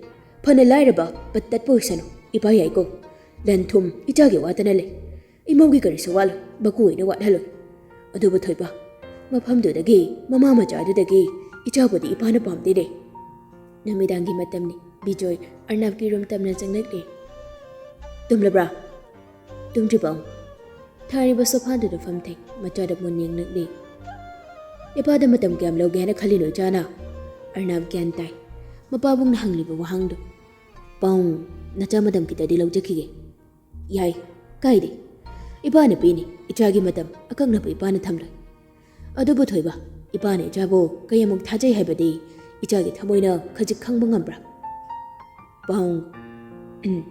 ꯐꯅ ꯂꯥꯏꯔꯕ ꯄꯠ ꯇꯠꯄ ꯑꯣꯏꯁꯅꯨ, ꯏꯄꯥ ꯌꯥꯏꯀꯣ꯫ ꯂꯟ ꯊꯨꯝ ꯏꯆꯥꯒꯤ ꯋꯥꯠꯇꯅ ꯂꯩ꯫ ꯏꯃꯧꯒꯤ ꯀꯔꯤꯁꯨ ꯋꯥꯠꯂꯣꯏ, ꯃꯀꯨ ꯑꯣꯏꯅ ꯋꯥꯠꯍꯜꯂꯣꯏ꯫ ꯑꯗꯨꯕꯨ ꯊꯣꯏꯕ, ꯃꯐꯝꯗꯨꯗꯒꯤ, ꯃꯃꯥ ꯃꯆꯥꯗꯨꯗꯒꯤ ꯏꯆꯥꯕꯨꯗꯤ ꯏꯄꯥꯅ ꯄꯥꯝꯗꯦꯅꯦ꯫" ꯅꯨꯃꯤꯗꯥꯡꯒꯤ ꯃꯇꯝꯅꯤ꯫ ꯕꯤꯖꯣꯏ ꯑꯔꯅꯕꯀꯤ ꯔꯨꯝ ꯇꯝꯅ ꯆꯪꯂꯛꯂꯦ꯫ "ꯇꯨꯝꯂꯕ꯭ꯔꯥ?" ꯇꯨꯝꯗ꯭ꯔꯤꯕꯣ? ꯊꯥꯔꯤꯕ ꯁꯣꯐꯥꯗꯨꯗ ꯐꯝꯊꯩ꯫ ꯃꯆꯥꯗ ꯃꯨꯟꯅ ꯌꯦꯡꯂꯛꯂꯤ꯫ "ꯏꯄꯥꯗ ꯃꯇꯝ ꯀꯌꯥꯝ ꯂꯧꯒꯦ ꯍꯥꯏꯅ ꯈꯜꯂꯤꯅꯣ, ꯏꯆꯥꯅ?" ꯑꯔꯅꯥꯕ ꯒ꯭ꯌꯥꯟ ꯇꯥꯏ꯫ ꯃꯄꯥꯕꯨꯡꯅ ꯍꯪꯂꯤꯕ ꯋꯥꯍꯪꯗꯨ꯫ "ꯄꯥꯎ, ꯅꯆꯥ ꯃꯇꯝ ꯈꯤꯇꯗꯤ ꯂꯧꯖꯈꯤꯒꯦ꯫" "ꯌꯥꯏ, ꯀꯥꯏꯗꯦ꯫ ꯏꯄꯥꯅ ꯄꯤꯅꯤ, ꯏꯆꯥꯒꯤ ꯃꯇꯝ ꯑꯀꯛꯅꯕ ꯏꯄꯥꯅ ꯊꯝꯂꯣꯏ꯫ ꯑꯗꯨꯕꯨ ꯊꯣꯏꯕ, ꯏꯄꯥꯅ ꯏꯆꯥꯕꯨ ꯀꯌꯥꯃꯨꯛ ꯊꯥꯖꯩ ꯍꯥꯏꯕꯗꯤ ꯏꯆꯥꯒꯤ ꯊꯃꯣꯏꯅ ꯈꯖꯤꯛ ꯈꯪꯕ ꯉꯝꯕ꯭ꯔꯥ?" "ꯄꯥꯎ, ꯎꯝ,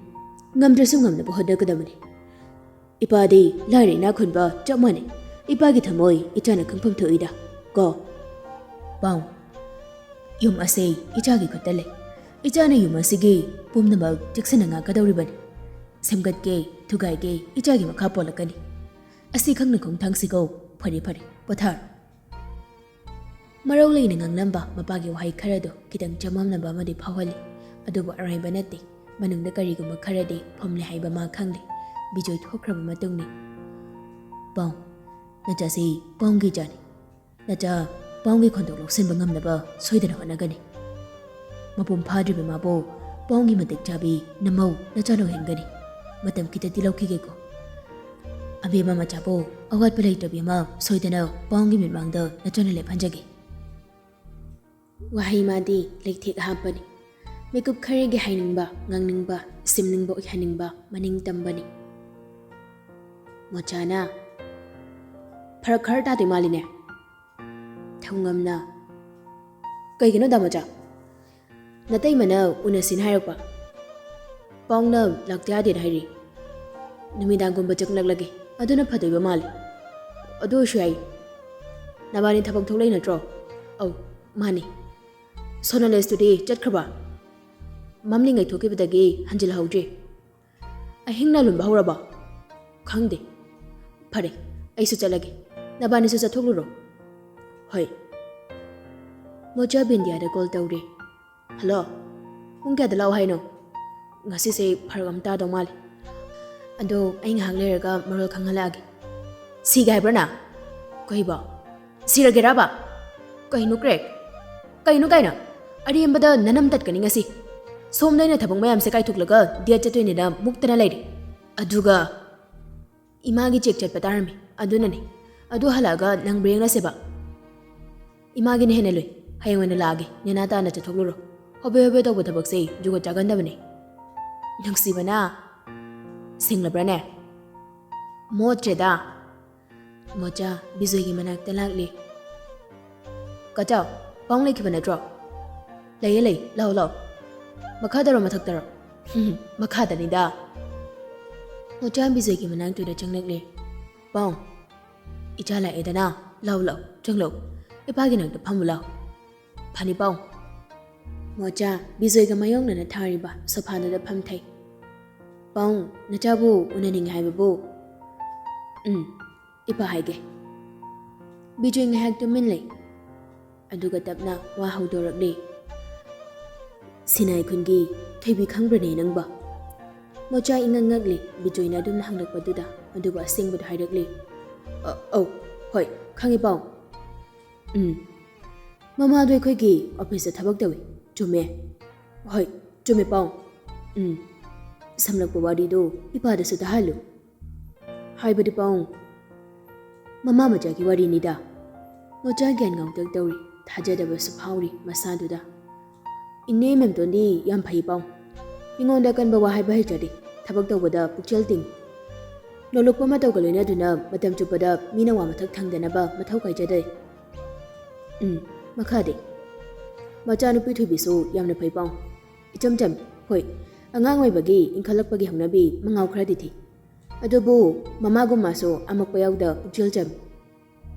ꯉꯝꯗ꯭ꯔꯁꯨ ꯉꯝꯅꯕ ꯍꯣꯠꯅꯒꯗꯕꯅꯤ꯫ ꯏꯄꯥꯗꯤ ꯂꯥꯏꯔ ꯏꯅꯥꯛ ꯈꯨꯟꯕ ꯆꯞ ꯃꯥꯟꯅꯩ꯫ ꯏꯄꯥꯒꯤ ꯊꯃꯣꯏ ꯏꯆꯥꯅ ꯈꯪꯐꯝ ꯊꯣꯛꯏꯗ, ꯀꯣ?" "ꯄꯥꯎ, ꯌꯨꯝ ꯑꯁꯤ ꯏꯆꯥꯒꯤ ꯈꯨꯠꯇ ꯂꯩ꯫ ꯏꯆꯥꯅ ꯌꯨꯝ ꯑꯁꯤꯒꯤ ꯄꯨꯝꯅꯃꯛ ꯆꯦꯛꯁꯤꯟꯅ ꯉꯥꯛꯀꯗꯧꯔꯤꯕꯅꯤ꯫ ꯁꯦꯝꯒꯠꯀꯦ, ꯊꯨꯒꯥꯏꯒꯦ, ꯏꯆꯥꯒꯤ ꯃꯈꯥ ꯄꯣꯜꯂꯛꯀꯅꯤ꯫ ꯑꯁꯤ ꯈꯪꯅ ꯈꯣꯡꯊꯥꯡꯁꯤꯀꯣ꯫ ꯐꯔꯦ, ꯐꯔꯦ, ꯄꯣꯊꯥꯔꯣ꯫" ꯃꯔꯧ ꯂꯩꯅ ꯉꯥꯡꯂꯝꯕ ꯃꯄꯥꯒꯤ ꯋꯥꯍꯩ ꯈꯔꯗꯨ ꯈꯤꯇꯪ ꯆꯃꯝꯅꯕ ꯑꯃꯗꯤ ꯐꯥꯎꯍꯜꯂꯤ꯫ ꯑꯗꯨꯕꯨ ꯑꯔꯥꯏꯕ ꯅꯠꯇꯦ꯫ ꯃꯅꯨꯡꯗ ꯀꯔꯤꯒꯨꯝꯕ ꯈꯔꯗꯤ ꯐꯝꯂꯤ ꯍꯥꯏꯕ ꯃꯥ ꯈꯪꯂꯤ꯫ ꯕꯤꯖꯣꯏ ꯊꯣꯛꯈ꯭ꯔꯕ ꯃꯇꯨꯡꯅꯤ꯫ "ꯄꯥꯎ, ꯅꯆꯥꯁꯤ ꯄꯥꯎꯒꯤ ꯏꯆꯥꯅꯤ꯫ ꯅꯆꯥ ꯄꯥꯎꯒꯤ ꯈꯣꯟꯊꯣꯛ ꯂꯧꯁꯤꯟꯕ ꯉꯝꯅꯕ ꯁꯣꯏꯗꯅ ꯍꯣꯠꯅꯒꯅꯤ꯫ ꯃꯄꯨꯡ ꯐꯥꯗ꯭ꯔꯤꯕ ꯃꯥꯕꯨ ꯄꯥꯎꯒꯤ ꯃꯇꯤꯛ ꯆꯥꯕꯤ ꯅꯃꯧ ꯅꯆꯥꯅ ꯑꯣꯏꯍꯟꯒꯅꯤ꯫ ꯃꯇꯝ ꯈꯤꯇꯗꯤ ꯂꯧꯈꯤꯒꯦꯀꯣ꯫ ꯑꯕꯦꯝꯃ ꯃꯆꯥꯕꯨ ꯑꯋꯥꯠꯄ ꯂꯩꯇꯕꯤ ꯑꯃ ꯁꯣꯏꯗꯅ ꯄꯥꯎꯒꯤ ꯃꯤꯠꯃꯥꯡꯗ ꯅꯆꯥꯅ ꯂꯦꯞꯍꯟꯖꯒꯦ꯫" ꯋꯥꯍꯩ ꯃꯥꯗꯤ ꯂꯩꯊꯦꯛ ꯍꯥꯞꯄꯅꯤ꯫ ꯃꯤꯀꯨꯞ ꯈꯔꯒꯤ ꯍꯥꯏꯅꯤꯡꯕ, ꯉꯥꯡꯅꯤꯡꯕ, ꯁꯤꯝꯅꯤꯡꯕ ꯑꯣꯏꯍꯟꯅꯤꯡꯕ ꯃꯅꯤꯡ ꯇꯝꯕꯅꯤ꯫ ꯃꯣꯆꯥꯅ, "ꯐꯔꯛ ꯈꯔ ꯇꯥꯗꯣꯏ ꯃꯥꯜꯂꯤꯅꯦ꯫" ꯊꯧꯉꯝꯅ, "ꯀꯩꯒꯤꯅꯣ, ꯗꯥ ꯃꯣꯆꯥ?" "ꯅꯇꯩꯃꯅ ꯎꯅꯁꯤꯅ ꯍꯥꯏꯔꯛꯄ꯫ ꯄꯥꯎꯅ ꯂꯥꯛꯇ ꯌꯥꯗꯦꯅ ꯍꯥꯏꯔꯤ꯫ ꯅꯨꯃꯤꯗꯥꯡꯒꯨꯝꯕ ꯆꯪꯂꯛꯂꯒꯦ, ꯑꯗꯨꯅ ꯐꯗꯣꯏꯕ ꯃꯥꯜꯂꯤ꯫" "ꯑꯗꯨ ꯑꯣꯏꯁꯨ ꯌꯥꯏ꯫ ꯅꯕꯥꯅꯤ ꯊꯕꯛ ꯊꯣꯛꯂꯛꯏ ꯅꯠꯇ꯭ꯔꯣ?" "ꯑꯧ, ꯃꯥꯅꯤ꯫" "ꯁꯣꯅꯣꯂꯦꯁꯇꯨꯗꯤ ꯆꯠꯈ꯭ꯔꯕ?" "ꯃꯝꯂꯤꯉꯩ ꯊꯣꯛꯈꯤꯕꯗꯒꯤ ꯍꯟꯖꯤꯜꯍꯧꯗ꯭ꯔꯤ꯫" "ꯑꯍꯤꯡ ꯅꯥꯂꯨꯝꯕ ꯍꯧꯔꯕꯣ?" "ꯈꯪꯗꯦ꯫" "ꯐꯔꯦ, ꯑꯩꯁꯨ ꯆꯠꯂꯒꯦ꯫ ꯅꯕꯥꯅꯤꯁꯨ ꯆꯠꯊꯣꯛꯂꯨꯔꯣ꯫" "ꯍꯣꯏ꯫" ꯃꯣꯆꯥ ꯕꯤꯟꯗꯤꯌꯥꯗ ꯀꯣꯜ ꯇꯧꯔꯦ꯫ "ꯍꯜꯂꯣ, ꯄꯨꯡ ꯀꯌꯥꯗ ꯂꯥꯛꯑꯣ ꯍꯥꯏꯅꯣ? ꯉꯁꯤꯁꯦ ꯐꯔꯛ ꯑꯃ ꯇꯥꯗꯧ ꯃꯥꯜꯂꯦ꯫ ꯑꯗꯣ ꯑꯩ ꯉꯥꯏꯍꯥꯛ ꯂꯩꯔꯒ ꯃꯔꯣꯜ ꯈꯪꯍꯜꯂꯛꯑꯒꯦ꯫" "ꯁꯤꯒꯦ ꯍꯥꯏꯕ꯭ꯔꯥ ꯅꯪ? ꯀꯩꯕꯣ? ꯁꯤꯔꯒꯦꯔꯕ? ꯀꯩꯅꯣ ꯀ꯭ꯔꯦꯛ? ꯀꯩꯅꯣ ꯀꯥꯏꯅ? ꯑꯔꯦꯝꯕꯗ ꯅꯅꯝ ꯇꯠꯀꯅꯤ ꯉꯁꯤ꯫ ꯁꯣꯝꯗ ꯑꯩꯅ ꯊꯕꯛ ꯃꯌꯥꯝꯁꯦ ꯀꯥꯏꯊꯣꯛꯂꯒ ꯗꯦꯠ ꯆꯠꯇꯣꯏꯅꯦꯅ ꯃꯨꯛꯇꯅ ꯂꯩꯔꯦ꯫ ꯑꯗꯨꯒ ꯏꯃꯥꯒꯤ ꯆꯦꯛ ꯆꯠꯄ ꯇꯥꯔꯝꯃꯤ, ꯑꯗꯨꯅꯅꯦ꯫ ꯑꯗꯨ ꯍꯜꯂꯛꯑꯒ ꯅꯪ ꯕ꯭ꯔꯦꯛꯅꯁꯦꯕ꯫ ꯏꯃꯥꯒꯤꯅ ꯍꯦꯟꯅ ꯂꯨꯏ꯫ ꯍꯌꯦꯡ ꯑꯣꯏꯅ ꯂꯥꯛꯑꯒꯦ, ꯅꯦꯅꯥ ꯇꯥꯅ ꯆꯠꯊꯣꯛꯂꯨꯔꯣ꯫ ꯍꯣꯕꯦ ꯍꯣꯕꯦ ꯇꯧꯕ ꯊꯕꯛꯁꯦ ꯖꯨꯒꯣꯠ ꯆꯥꯒꯟꯗꯕꯅꯦ꯫ ꯅꯨꯡꯁꯤꯕꯅ꯫ ꯁꯦꯡꯂꯕ꯭ꯔꯥꯅꯦ? ꯃꯣꯠꯇ꯭ꯔꯦꯗ꯫ ꯃꯣꯆꯥ ꯕꯤꯖꯣꯏꯒꯤ ꯃꯅꯥꯛꯇ ꯂꯥꯛꯂꯦ꯫ "ꯀꯆꯥꯎ, ꯄꯥꯎ ꯂꯩꯈꯤꯕ ꯅꯠꯇ꯭ꯔꯣ?" "ꯂꯩꯌꯦ, ꯂꯩ, ꯂꯥꯎ, ꯂꯥꯎ꯫ ꯃꯈꯥꯗꯔꯣ, ꯃꯊꯛꯇꯔꯣ?" "ꯃꯈꯥꯗꯅꯤꯗ꯫" ꯃꯣꯆꯥ ꯕꯤꯖꯣꯏꯒꯤ ꯃꯅꯥꯛꯇꯨꯗ ꯆꯪꯂꯛꯂꯦ꯫ "ꯄꯥꯎ, ꯏꯆꯥ ꯂꯥꯛꯑꯦꯗꯅ, ꯂꯥꯎ, ꯂꯥꯎ, ꯆꯪꯂꯛꯎ꯫ ꯏꯄꯥꯒꯤ ꯅꯥꯛꯇ ꯐꯝꯃꯨ ꯂꯥꯎ꯫" "ꯐꯅꯤ ꯄꯥꯎ꯫" ꯃꯣꯆꯥ ꯕꯤꯖꯣꯏꯒ ꯃꯥꯌꯣꯛꯅꯅ ꯊꯥꯔꯤꯕ ꯁꯣꯐꯥꯗꯨꯗ ꯐꯝꯊꯩ꯫ "ꯄꯥꯎ, ꯅꯆꯥꯕꯨ ꯎꯅꯅꯤꯡꯉꯤ ꯍꯥꯏꯕꯕꯨ?" "ꯎꯝ, ꯏꯄꯥ ꯍꯥꯏꯒꯦ꯫" ꯕꯤꯖꯣꯏ ꯉꯥꯏꯍꯥꯛ ꯇꯨꯃꯤꯟ ꯂꯩ꯫ ꯑꯗꯨꯒ ꯇꯞꯅ ꯋꯥ ꯍꯧꯗꯣꯔꯛꯂꯤ꯫ "ꯁꯤꯅꯥꯏ ꯈꯨꯟꯒꯤ ꯊꯣꯏꯕꯤ ꯈꯪꯕ꯭ꯔꯅꯦ ꯅꯪꯕꯣ?" ꯃꯣꯆꯥ ꯏꯉꯛ ꯉꯛꯂꯤ ꯕꯤꯖꯣꯏꯅ ꯑꯗꯨꯝꯅ ꯍꯪꯂꯛꯄꯗꯨꯗ, ꯑꯗꯨꯕꯨ ꯑꯁꯦꯡꯕꯗꯨ ꯍꯥꯏꯔꯛꯂꯤ꯫ "ꯑ-, ꯑꯧ, ꯍꯣꯏ, ꯈꯪꯉꯤ ꯄꯥꯎ꯫ ꯎꯝ, ꯃꯃꯥꯗꯣ ꯑꯩꯈꯣꯏꯒꯤ ꯑꯣꯐꯤꯁꯇ ꯊꯕꯛ ꯇꯧꯏ꯫ ꯆꯨꯝꯃꯦ꯫ ꯍꯣꯏ, ꯆꯨꯝꯃꯦ ꯄꯥꯎ꯫ ꯎꯝ, ꯁꯝꯂꯛꯄ ꯋꯥꯔꯤꯗꯣ ꯏꯄꯥꯗꯁꯨ ꯇꯥꯍꯜꯂꯨ꯫" "ꯍꯥꯏꯕꯗꯤ ꯄꯥꯎ, ꯃꯃꯥ ꯃꯆꯥꯒꯤ ꯋꯥꯔꯤꯅꯤꯗ꯫" ꯃꯣꯆꯥ ꯒ꯭ꯌꯥꯟ ꯉꯥꯎꯇꯛ ꯇꯧꯔꯤ, ꯊꯥꯖꯗꯕꯁꯨ ꯐꯥꯎꯔꯤ ꯃꯁꯥꯗꯨꯗ꯫ "ꯏꯅꯦ ꯃꯦꯝꯇꯣꯟꯗꯤ ꯌꯥꯝ ꯐꯩ ꯄꯥꯎ꯫ ꯃꯤꯉꯣꯟꯗ ꯑꯀꯟꯕ ꯋꯥ ꯍꯥꯏꯕ ꯍꯩꯇ꯭ꯔꯗꯤ ꯊꯕꯛ ꯇꯧꯕꯗ ꯄꯨꯛꯆꯦꯜ ꯇꯤꯡꯏ꯫ ꯅꯣꯂꯨꯛꯄ ꯃꯇꯧꯒ ꯂꯣꯏꯅꯗꯨꯅ ꯃꯇꯝ ꯆꯨꯞꯄꯗ ꯃꯤꯅ ꯋꯥ ꯃꯊꯛ ꯊꯪꯗꯅꯕ ꯃꯊꯧ ꯀꯥꯏꯖꯗꯦ꯫ ꯎꯝ, ꯃꯈꯥꯗꯤ?" "ꯃꯆꯥꯅꯨꯄꯤ ꯊꯣꯏꯕꯤꯁꯨ ꯌꯥꯝꯅ ꯐꯩ ꯄꯥꯎ꯫ ꯏꯆꯝ ꯆꯝ, ꯍꯣꯏ, ꯑꯉꯥꯡ ꯑꯣꯏꯕꯒꯤ ꯏꯟꯈꯠꯂꯛꯄꯒꯤ ꯍꯧꯅꯕꯤ ꯃꯉꯥꯎ ꯈꯔꯗꯤ ꯊꯤ꯫ ꯑꯗꯨꯕꯨ ꯃꯃꯥꯒꯨꯝ ꯃꯥꯁꯨ ꯑꯃꯛꯄ ꯌꯥꯎꯗ ꯄꯨꯛꯆꯦꯜ ꯆꯝꯃꯤ꯫"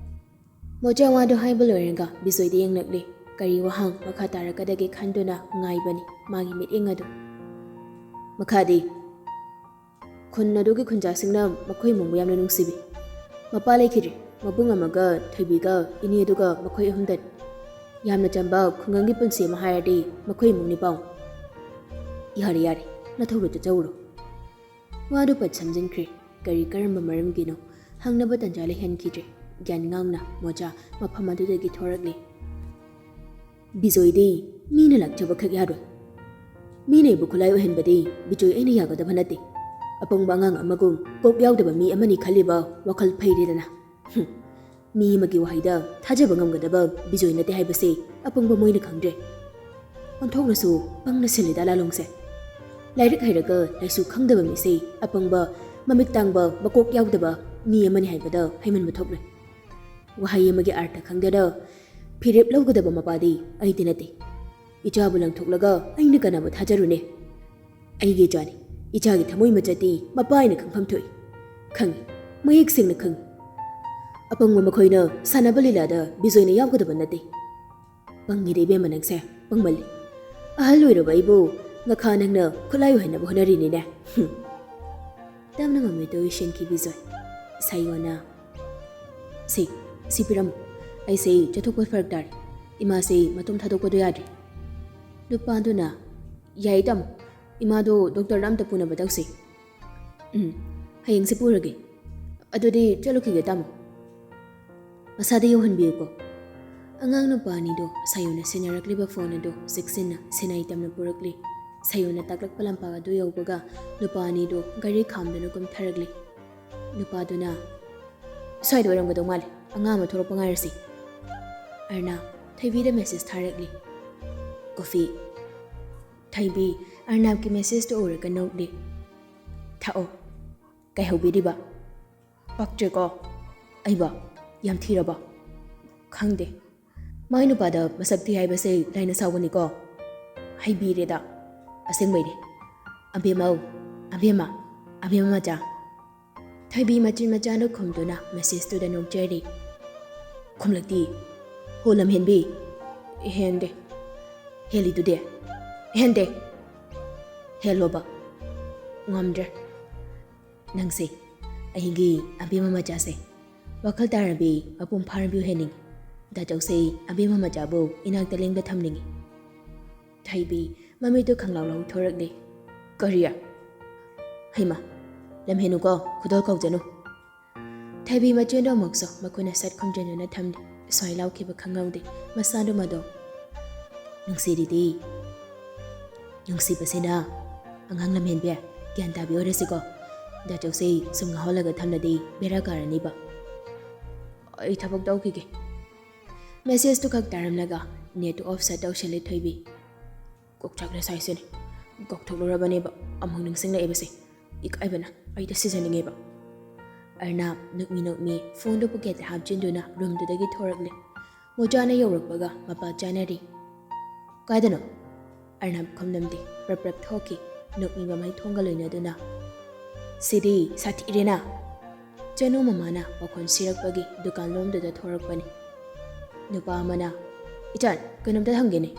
ꯃꯣꯆꯥ ꯋꯥꯗꯨ ꯍꯥꯏꯕ ꯂꯣꯏꯔꯒ ꯕꯤꯖꯣꯏꯗ ꯌꯦꯡꯂꯛꯂꯤ꯫ ꯀꯔꯤ ꯋꯥꯍꯪ ꯃꯈꯥ ꯇꯥꯔꯛꯀꯗꯒꯦ ꯈꯟꯗꯨꯅ ꯉꯥꯏꯕꯅꯤ ꯃꯥꯒꯤ ꯃꯤꯠꯌꯦꯡ ꯑꯗꯨ꯫ ꯃꯈꯥꯗꯤ? "ꯈꯨꯟ ꯑꯗꯨꯒꯤ ꯈꯨꯟꯖꯥꯁꯤꯡꯅ ꯃꯈꯣꯏ ꯏꯃꯨꯡꯕꯨ ꯌꯥꯝꯅ ꯅꯨꯡꯁꯤꯕꯤ꯫ ꯃꯄꯥ ꯂꯩꯈꯤꯗ꯭ꯔꯦ꯫ ꯃꯕꯨꯡ ꯑꯃꯒ ꯊꯣꯏꯕꯤꯒ ꯏꯅꯦ ꯑꯗꯨꯒ ꯃꯈꯣꯏ ꯑꯍꯨꯝꯗꯅꯤ꯫ ꯌꯥꯝꯅ ꯆꯝꯕ ꯈꯨꯡꯒꯪꯒꯤ ꯄꯨꯟꯁꯤ ꯑꯃ ꯍꯥꯏꯔꯗꯤ ꯃꯈꯣꯏ ꯏꯃꯨꯡꯅꯤ ꯄꯥꯎ꯫" "ꯌꯥꯔꯦ, ꯌꯥꯔꯦ, ꯅꯊꯧꯔꯣ ꯆꯠꯆꯧꯔꯣ꯫" ꯋꯥꯗꯨ ꯄꯠ ꯁꯝꯖꯤꯟꯈ꯭ꯔꯦ꯫ ꯀꯔꯤ ꯀꯔꯝꯕ ꯃꯔꯝꯒꯤꯅꯣ ꯍꯪꯅꯕ ꯇꯟꯖꯥ ꯂꯩꯍꯟꯈꯤꯗ꯭ꯔꯦ꯫ ꯒ꯭ꯌꯥꯟ ꯉꯥꯎꯅ ꯃꯣꯆꯥ ꯃꯐꯝ ꯑꯗꯨꯗꯒꯤ ꯊꯣꯔꯛꯂꯤ꯫ "ꯕꯤꯖꯣꯏꯗꯤ ꯃꯤꯅ ꯂꯥꯛꯆꯕꯈꯛ ꯌꯥꯔꯣꯏ꯫ ꯃꯤꯅ ꯑꯩꯕꯨ ꯈꯨꯠꯂꯥꯏ ꯑꯣꯏꯍꯟꯕꯗꯤ ꯕꯤꯖꯣꯏ ꯑꯩꯅ ꯌꯥꯒꯗꯕ ꯅꯠꯇꯦ꯫ ꯑꯄꯪꯕ ꯑꯉꯥꯡ ꯑꯃꯒꯨꯝ ꯀꯣꯛ ꯌꯥꯎꯗꯕ ꯃꯤ ꯑꯃꯅꯤ ꯈꯜꯂꯤꯕ ꯋꯥꯈꯜ ꯐꯩꯔꯦꯗꯅ꯫ ꯍꯨꯝ, ꯃꯤ ꯑꯃꯒꯤ ꯋꯥꯍꯩꯗ ꯊꯥꯖꯕ ꯉꯝꯒꯗꯕ ꯕꯤꯖꯣꯏ ꯅꯠꯇꯦ ꯍꯥꯏꯕꯁꯦ ꯑꯄꯪꯕ ꯃꯣꯏꯅ ꯈꯪꯗ꯭ꯔꯦ꯫ ꯑꯣꯟꯊꯣꯛꯅꯁꯨ ꯄꯪꯅ ꯁꯤꯜꯂꯤꯗ ꯂꯥꯂꯣꯡꯁꯦ꯫ ꯂꯥꯏꯔꯤꯛ ꯍꯩꯔꯒ ꯂꯥꯏꯁꯨ ꯈꯪꯗꯕ ꯃꯤꯁꯦ ꯑꯄꯪꯕ, ꯃꯃꯤꯠ ꯇꯥꯡꯕ, ꯃꯀꯣꯛ ꯌꯥꯎꯗꯕ ꯃꯤ ꯑꯃꯅꯤ ꯍꯥꯏꯕꯗ ꯍꯥꯏꯃꯟꯕ ꯊꯣꯛꯂꯣꯏ꯫ ꯋꯥꯍꯩ ꯑꯃꯒꯤ ꯑꯥꯔꯊ ꯈꯪꯗꯅ ꯐꯤꯔꯦꯞ ꯂꯧꯒꯗꯕ ꯃꯄꯥꯗꯤ ꯑꯩꯗꯤ ꯅꯠꯇꯦ꯫ ꯏꯆꯥꯕꯨ ꯂꯪꯊꯣꯛꯂꯒ ꯑꯩꯅ ꯀꯅꯥꯕꯨ ꯊꯥꯖꯔꯨꯅꯦ? ꯑꯩꯒꯤ ꯏꯆꯥꯅꯤ꯫ ꯏꯆꯥꯒꯤ ꯊꯃꯣꯏ ꯃꯆꯠꯇꯤ ꯃꯄꯥ ꯑꯩꯅ ꯈꯪꯐꯝ ꯊꯣꯛꯏ꯫ ꯈꯪꯏ, ꯃꯌꯦꯛ ꯁꯦꯡꯅ ꯈꯪꯏ꯫ ꯑꯄꯪꯕ ꯃꯈꯣꯏꯅ ꯁꯥꯟꯅꯕ ꯂꯤꯂꯥꯗ ꯕꯤꯖꯣꯏꯅ ꯌꯥꯎꯒꯗꯕ ꯅꯠꯇꯦ꯫ ꯄꯪꯉꯤꯗ ꯏꯕꯦꯝꯃ ꯅꯪꯁꯦ, ꯄꯪꯃꯜꯂꯤ꯫ ꯑꯍꯜ ꯑꯣꯏꯔꯕ ꯑꯩꯕꯨ ꯉꯈꯥ ꯅꯪꯅ ꯈꯨꯠꯂꯥꯏ ꯑꯣꯏꯍꯟꯅꯕ ꯍꯣꯠꯅꯔꯤꯅꯤꯅꯦ꯫ ꯍꯨꯝ꯫ ꯇꯞꯅ ꯃꯃꯤꯠꯇꯨ ꯎꯏꯁꯤꯟꯈꯤ ꯕꯤꯖꯣꯏ꯫ ꯁꯥꯌꯣꯅ, "ꯁꯤ, ꯁꯤ ꯄꯤꯔꯝꯃꯨ꯫ ꯑꯩꯁꯦ ꯆꯠꯊꯣꯛꯄ ꯐꯔꯛ ꯇꯥꯔꯦ꯫ ꯏꯃꯥꯁꯦ ꯃꯇꯣꯝ ꯊꯥꯗꯣꯛꯄꯗꯣ ꯌꯥꯗ꯭ꯔꯦ꯫" ꯅꯨꯄꯥꯗꯨꯅ, "ꯌꯥꯏ ꯇꯥꯃꯣ, ꯏꯃꯥꯗꯣ ꯗꯣꯛꯇꯔꯗ ꯑꯝꯇ ꯄꯨꯅꯕ ꯇꯧꯁꯤ꯫" "ꯎꯝ, ꯍꯌꯦꯡꯁꯦ ꯄꯨꯔꯒꯦ꯫ ꯑꯗꯨꯗꯤ ꯆꯠꯂꯨꯈꯤꯒꯦ ꯇꯥꯃꯣ꯫" "ꯃꯁꯥꯗ ꯌꯧꯍꯟꯕꯤꯌꯨꯀꯣ꯫" ꯑꯉꯥꯡ ꯅꯨꯄꯥ ꯑꯅꯤꯗꯣ ꯁꯥꯌꯣꯅ ꯁꯤꯟꯅꯔꯛꯂꯤꯕ ꯐꯣꯟ ꯑꯗꯨ ꯆꯦꯛꯁꯤꯟꯅ ꯁꯤꯟꯅꯥꯏ ꯇꯝꯅ ꯄꯨꯔꯛꯂꯤ꯫ ꯁꯥꯌꯣꯅ ꯇꯥꯛꯂꯛꯄ ꯂꯝꯄꯥꯛ ꯑꯗꯨ ꯌꯧꯕꯒ ꯅꯨꯄꯥ ꯑꯅꯤꯗꯨ ꯒꯥꯔꯤ ꯈꯥꯝꯗꯨꯅ ꯀꯨꯝꯊꯔꯛꯂꯤ꯫ ꯅꯨꯄꯥꯗꯨꯅ, "ꯁ꯭ꯋꯥꯏꯗ ꯑꯣꯏꯔꯝꯒꯗꯧ ꯃꯥꯜꯂꯦ, ꯑꯉꯥꯡ ꯑꯃ ꯊꯣꯛꯂꯛꯄ ꯉꯥꯏꯔꯁꯤ꯫" ꯑꯔꯅꯥ ꯊꯣꯏꯕꯤꯗ ꯃꯦꯁꯦꯖ ꯊꯥꯔꯛꯂꯤ꯫ ꯀꯣꯐꯤ꯫ ꯊꯣꯏꯕꯤ ꯑꯔꯅꯥꯕꯀꯤ ꯃꯦꯁꯦꯖꯇꯨ ꯎꯔꯒ ꯅꯣꯛꯂꯤ꯫ "ꯊꯛꯑꯣ꯫ ꯀꯩꯍꯧꯕꯤꯔꯤꯕ? ꯄꯛꯇ꯭ꯔꯦꯀꯣ? ꯑꯩꯕꯣ ꯌꯥꯝ ꯊꯤꯔꯕꯣ? ꯈꯪꯗꯦ꯫ ꯃꯥꯏ ꯅꯨꯄꯥꯗ ꯃꯁꯛ ꯊꯤ ꯍꯥꯏꯕꯁꯦ ꯂꯥꯏꯅ ꯁꯥꯎꯒꯅꯤꯀꯣ꯫ ꯍꯩꯕꯤꯔꯦꯗ꯫ ꯑꯁꯦꯡꯕꯩꯅꯦ꯫ ꯑꯕꯦꯝꯃꯧ, ꯑꯕꯦꯝꯃ, ꯑꯕꯦꯝꯃ ꯃꯆꯥ꯫" ꯊꯣꯏꯕꯤ ꯃꯆꯤꯟ ꯃꯆꯥꯅ ꯈꯨꯝꯗꯨꯅ ꯃꯦꯁꯦꯖꯇꯨꯗ ꯅꯣꯛꯆꯔꯤ꯫ ꯈꯨꯝꯂꯛꯇꯤ꯫ "ꯍꯣ ꯂꯝꯍꯦꯟꯕꯤ꯫ ꯍꯦꯟꯗꯦ꯫ ꯍꯦꯜꯂꯤꯗꯨꯗꯤ꯫ ꯍꯦꯟꯗꯦ꯫ ꯍꯦꯜꯂꯣꯕ꯫ ꯉꯝꯗ꯭ꯔꯦ꯫ ꯅꯪꯁꯦ ꯑꯩꯒꯤ ꯑꯕꯦꯝꯃ ꯃꯆꯥꯁꯦ꯫ ꯋꯥꯈꯜ ꯇꯥꯔꯕꯤ ꯃꯄꯨꯡ ꯐꯥꯔꯕꯤ ꯑꯣꯏꯍꯟꯅꯤꯡꯉꯤ꯫ ꯗꯥꯆꯧꯁꯦ ꯑꯕꯦꯝꯃ ꯃꯆꯥꯕꯨ ꯏꯅꯥꯛꯇ ꯂꯦꯡꯗ ꯊꯝꯅꯤꯡꯉꯤ꯫" ꯊꯣꯏꯕꯤ ꯃꯃꯤꯠꯇꯨ ꯈꯪꯂꯥꯎ ꯂꯥꯎꯊꯣꯔꯛꯂꯦ꯫ "ꯀꯔꯤ?" "ꯍꯩꯃꯥ, ꯂꯝꯍꯦꯟꯅꯨꯀꯣ, ꯈꯨꯗꯣꯜ ꯀꯥꯎꯖꯅꯨ꯫" ꯊꯣꯏꯕꯤ ꯃꯆꯤꯟꯗꯣ ꯑꯃꯨꯛꯁꯨ ꯃꯈꯨꯠꯅ ꯁꯠ ꯈꯨꯝꯖꯤꯟꯗꯨꯅ ꯊꯝꯂꯤ꯫ ꯁ꯭ꯋꯥꯏ ꯂꯥꯎꯈꯤꯕ ꯈꯪꯍꯧꯗꯦ꯫ ꯃꯁꯥꯗꯨ ꯃꯗꯣ ꯅꯨꯡꯁꯤꯔꯤꯗꯤ꯫ ꯅꯨꯡꯁꯤꯕꯁꯤꯅ ꯑꯉꯥꯡ ꯂꯝꯍꯦꯟꯕꯤ꯫ ꯒ꯭ꯌꯥꯟ ꯇꯥꯕꯤ ꯑꯣꯏꯔꯁꯤꯀꯣ꯫ ꯗꯥ ꯆꯧꯁꯦ ꯁꯨꯝ ꯉꯥꯎꯍꯜꯂꯒ ꯊꯝꯂꯗꯤ ꯕꯦꯔꯥ ꯀꯥꯔꯅꯤꯕ꯫ ꯑꯩ ꯊꯕꯛ ꯇꯧꯈꯤꯒꯦ꯫ ꯃꯦꯁꯦꯖꯇꯨ ꯈꯛ ꯇꯥꯔꯝꯂꯒ ꯅꯦꯠꯇꯨ ꯑꯣꯐ ꯁꯠ ꯇꯧꯁꯜꯂꯦ ꯊꯣꯏꯕꯤ꯫ ꯀꯣꯛ ꯆꯥꯛꯂꯦ ꯁꯥꯏꯁꯤꯅꯦ꯫ ꯀꯥꯎꯊꯣꯛꯂꯨꯔꯕꯅꯦꯕ ꯑꯃꯨꯛ ꯅꯤꯡꯁꯤꯡꯂꯛꯏꯕꯁꯦ꯫ ꯏꯀꯥꯏꯕꯅ ꯑꯩꯗ ꯁꯤꯖꯅꯤꯡꯉꯦꯕ꯫ ꯑꯔꯅꯥꯞ ꯅꯣꯛꯃꯤ ꯅꯣꯛꯃꯤ ꯐꯣꯟꯗꯨ ꯄꯣꯀꯦꯠꯇ ꯍꯥꯞꯆꯤꯟꯗꯨꯅ ꯔꯨꯝꯗꯨꯗꯒꯤ ꯊꯣꯔꯛꯂꯦ꯫ ꯃꯣꯖꯥꯅ ꯌꯧꯔꯛꯄꯒ ꯃꯄꯥ ꯆꯥꯅꯔꯤ꯫ "ꯀꯥꯏꯗꯅꯣ?" ꯑꯔꯅꯥꯞ ꯈꯝꯂꯝꯗꯦ꯫ ꯄ꯭ꯔꯞ ꯄ꯭ꯔꯞ ꯊꯣꯛꯈꯤ, ꯅꯣꯛꯃꯤ ꯃꯃꯩ ꯊꯣꯡꯒ ꯂꯣꯏꯅꯗꯨꯅ꯫ "ꯁꯤꯗꯤ ꯁꯥꯊꯤꯔꯦꯅ!" ꯆꯅꯨ ꯃꯃꯥꯅ ꯃꯈꯣꯟ ꯁꯤꯔꯛꯄꯒꯤ ꯗꯨꯀꯥꯟ ꯂꯣꯝꯗꯨꯗ ꯊꯣꯔꯛꯄꯅꯤ꯫ ꯅꯨꯄꯥ ꯑꯃꯅ, "ꯏꯆꯥꯟ, ꯀꯩꯅꯣꯝꯇ ꯍꯪꯒꯦꯅꯦ꯫"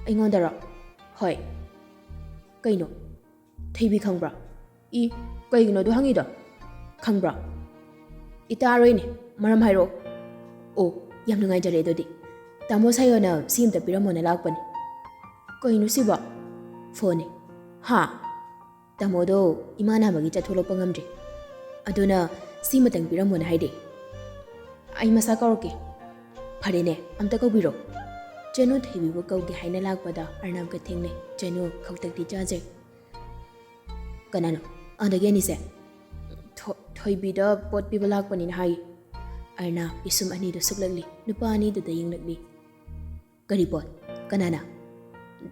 "ꯑꯩꯉꯣꯟꯗꯔꯣ?" "ꯍꯣꯏ꯫" "ꯀꯩꯅꯣ? ꯊꯣꯏꯕꯤ ꯈꯪꯕ꯭ꯔꯥ?" "ꯏ, ꯀꯩꯒꯤꯅꯣ ꯑꯗꯨ ꯍꯪꯉꯤꯗꯣ? ꯈꯪꯕ꯭ꯔꯥ?" "ꯏꯇꯥꯔꯣꯏꯅꯦ, ꯃꯔꯝ ꯍꯥꯏꯔꯛꯑꯣ꯫" "ꯑꯣ, ꯌꯥꯝ ꯅꯨꯡꯉꯥꯏꯖꯔꯦ ꯑꯗꯨꯗꯤ꯫ ꯇꯥꯃꯣ ꯁꯥꯌꯣꯅ ꯁꯤ ꯑꯝꯇ ꯄꯤꯔꯝꯃꯣꯅ ꯂꯥꯛꯄꯅꯤ꯫" "ꯀꯩꯅꯣ ꯁꯤꯕꯣ?" "ꯐꯣꯟꯅꯤ꯫" "ꯍꯥ?" "ꯇꯥꯃꯣꯗꯣ ꯏꯃꯥ ꯅꯥꯕꯒꯤ ꯆꯠꯊꯣꯛꯂꯛꯄ ꯉꯝꯗ꯭ꯔꯤ, ꯑꯗꯨꯅ ꯁꯤꯃꯇꯪ ꯄꯤꯔꯝꯃꯣꯅ ꯍꯥꯏꯔꯛꯑꯦ꯫" "ꯑꯩ ꯃꯁꯥ ꯀꯧꯔꯛꯀꯦ꯫" "ꯐꯔꯦꯅꯦ, ꯑꯝꯇ ꯀꯧꯕꯤꯔꯣ꯫" ꯆꯅꯨ ꯊꯣꯏꯕꯤꯕꯨ ꯀꯧꯒꯦ ꯍꯥꯏꯅ ꯂꯥꯛꯄꯗ ꯑꯔꯅꯕꯀ ꯊꯦꯡꯅꯩ꯫ ꯆꯅꯨ ꯈꯧꯇꯛꯇꯤ ꯆꯥꯖꯩ꯫ "ꯀꯅꯥꯅꯣ?" "ꯑꯥꯗꯒꯤ ꯑꯅꯤꯁꯦ ꯊꯣ-, ꯊꯣꯏꯕꯤꯗ ꯄꯣꯠ ꯄꯤꯕ ꯂꯥꯛꯄꯅꯤꯅ ꯍꯥꯏ꯫" ꯑꯔꯅꯕ ꯄꯤꯁꯨꯝ ꯑꯅꯤꯗꯨ ꯁꯨꯛꯂꯛꯂꯤ, ꯅꯨꯄꯥ ꯑꯅꯤꯗꯨꯗ ꯌꯦꯡꯂꯛꯂꯤ꯫ "ꯀꯔꯤ ꯄꯣꯠ? ꯀꯅꯥꯅ?"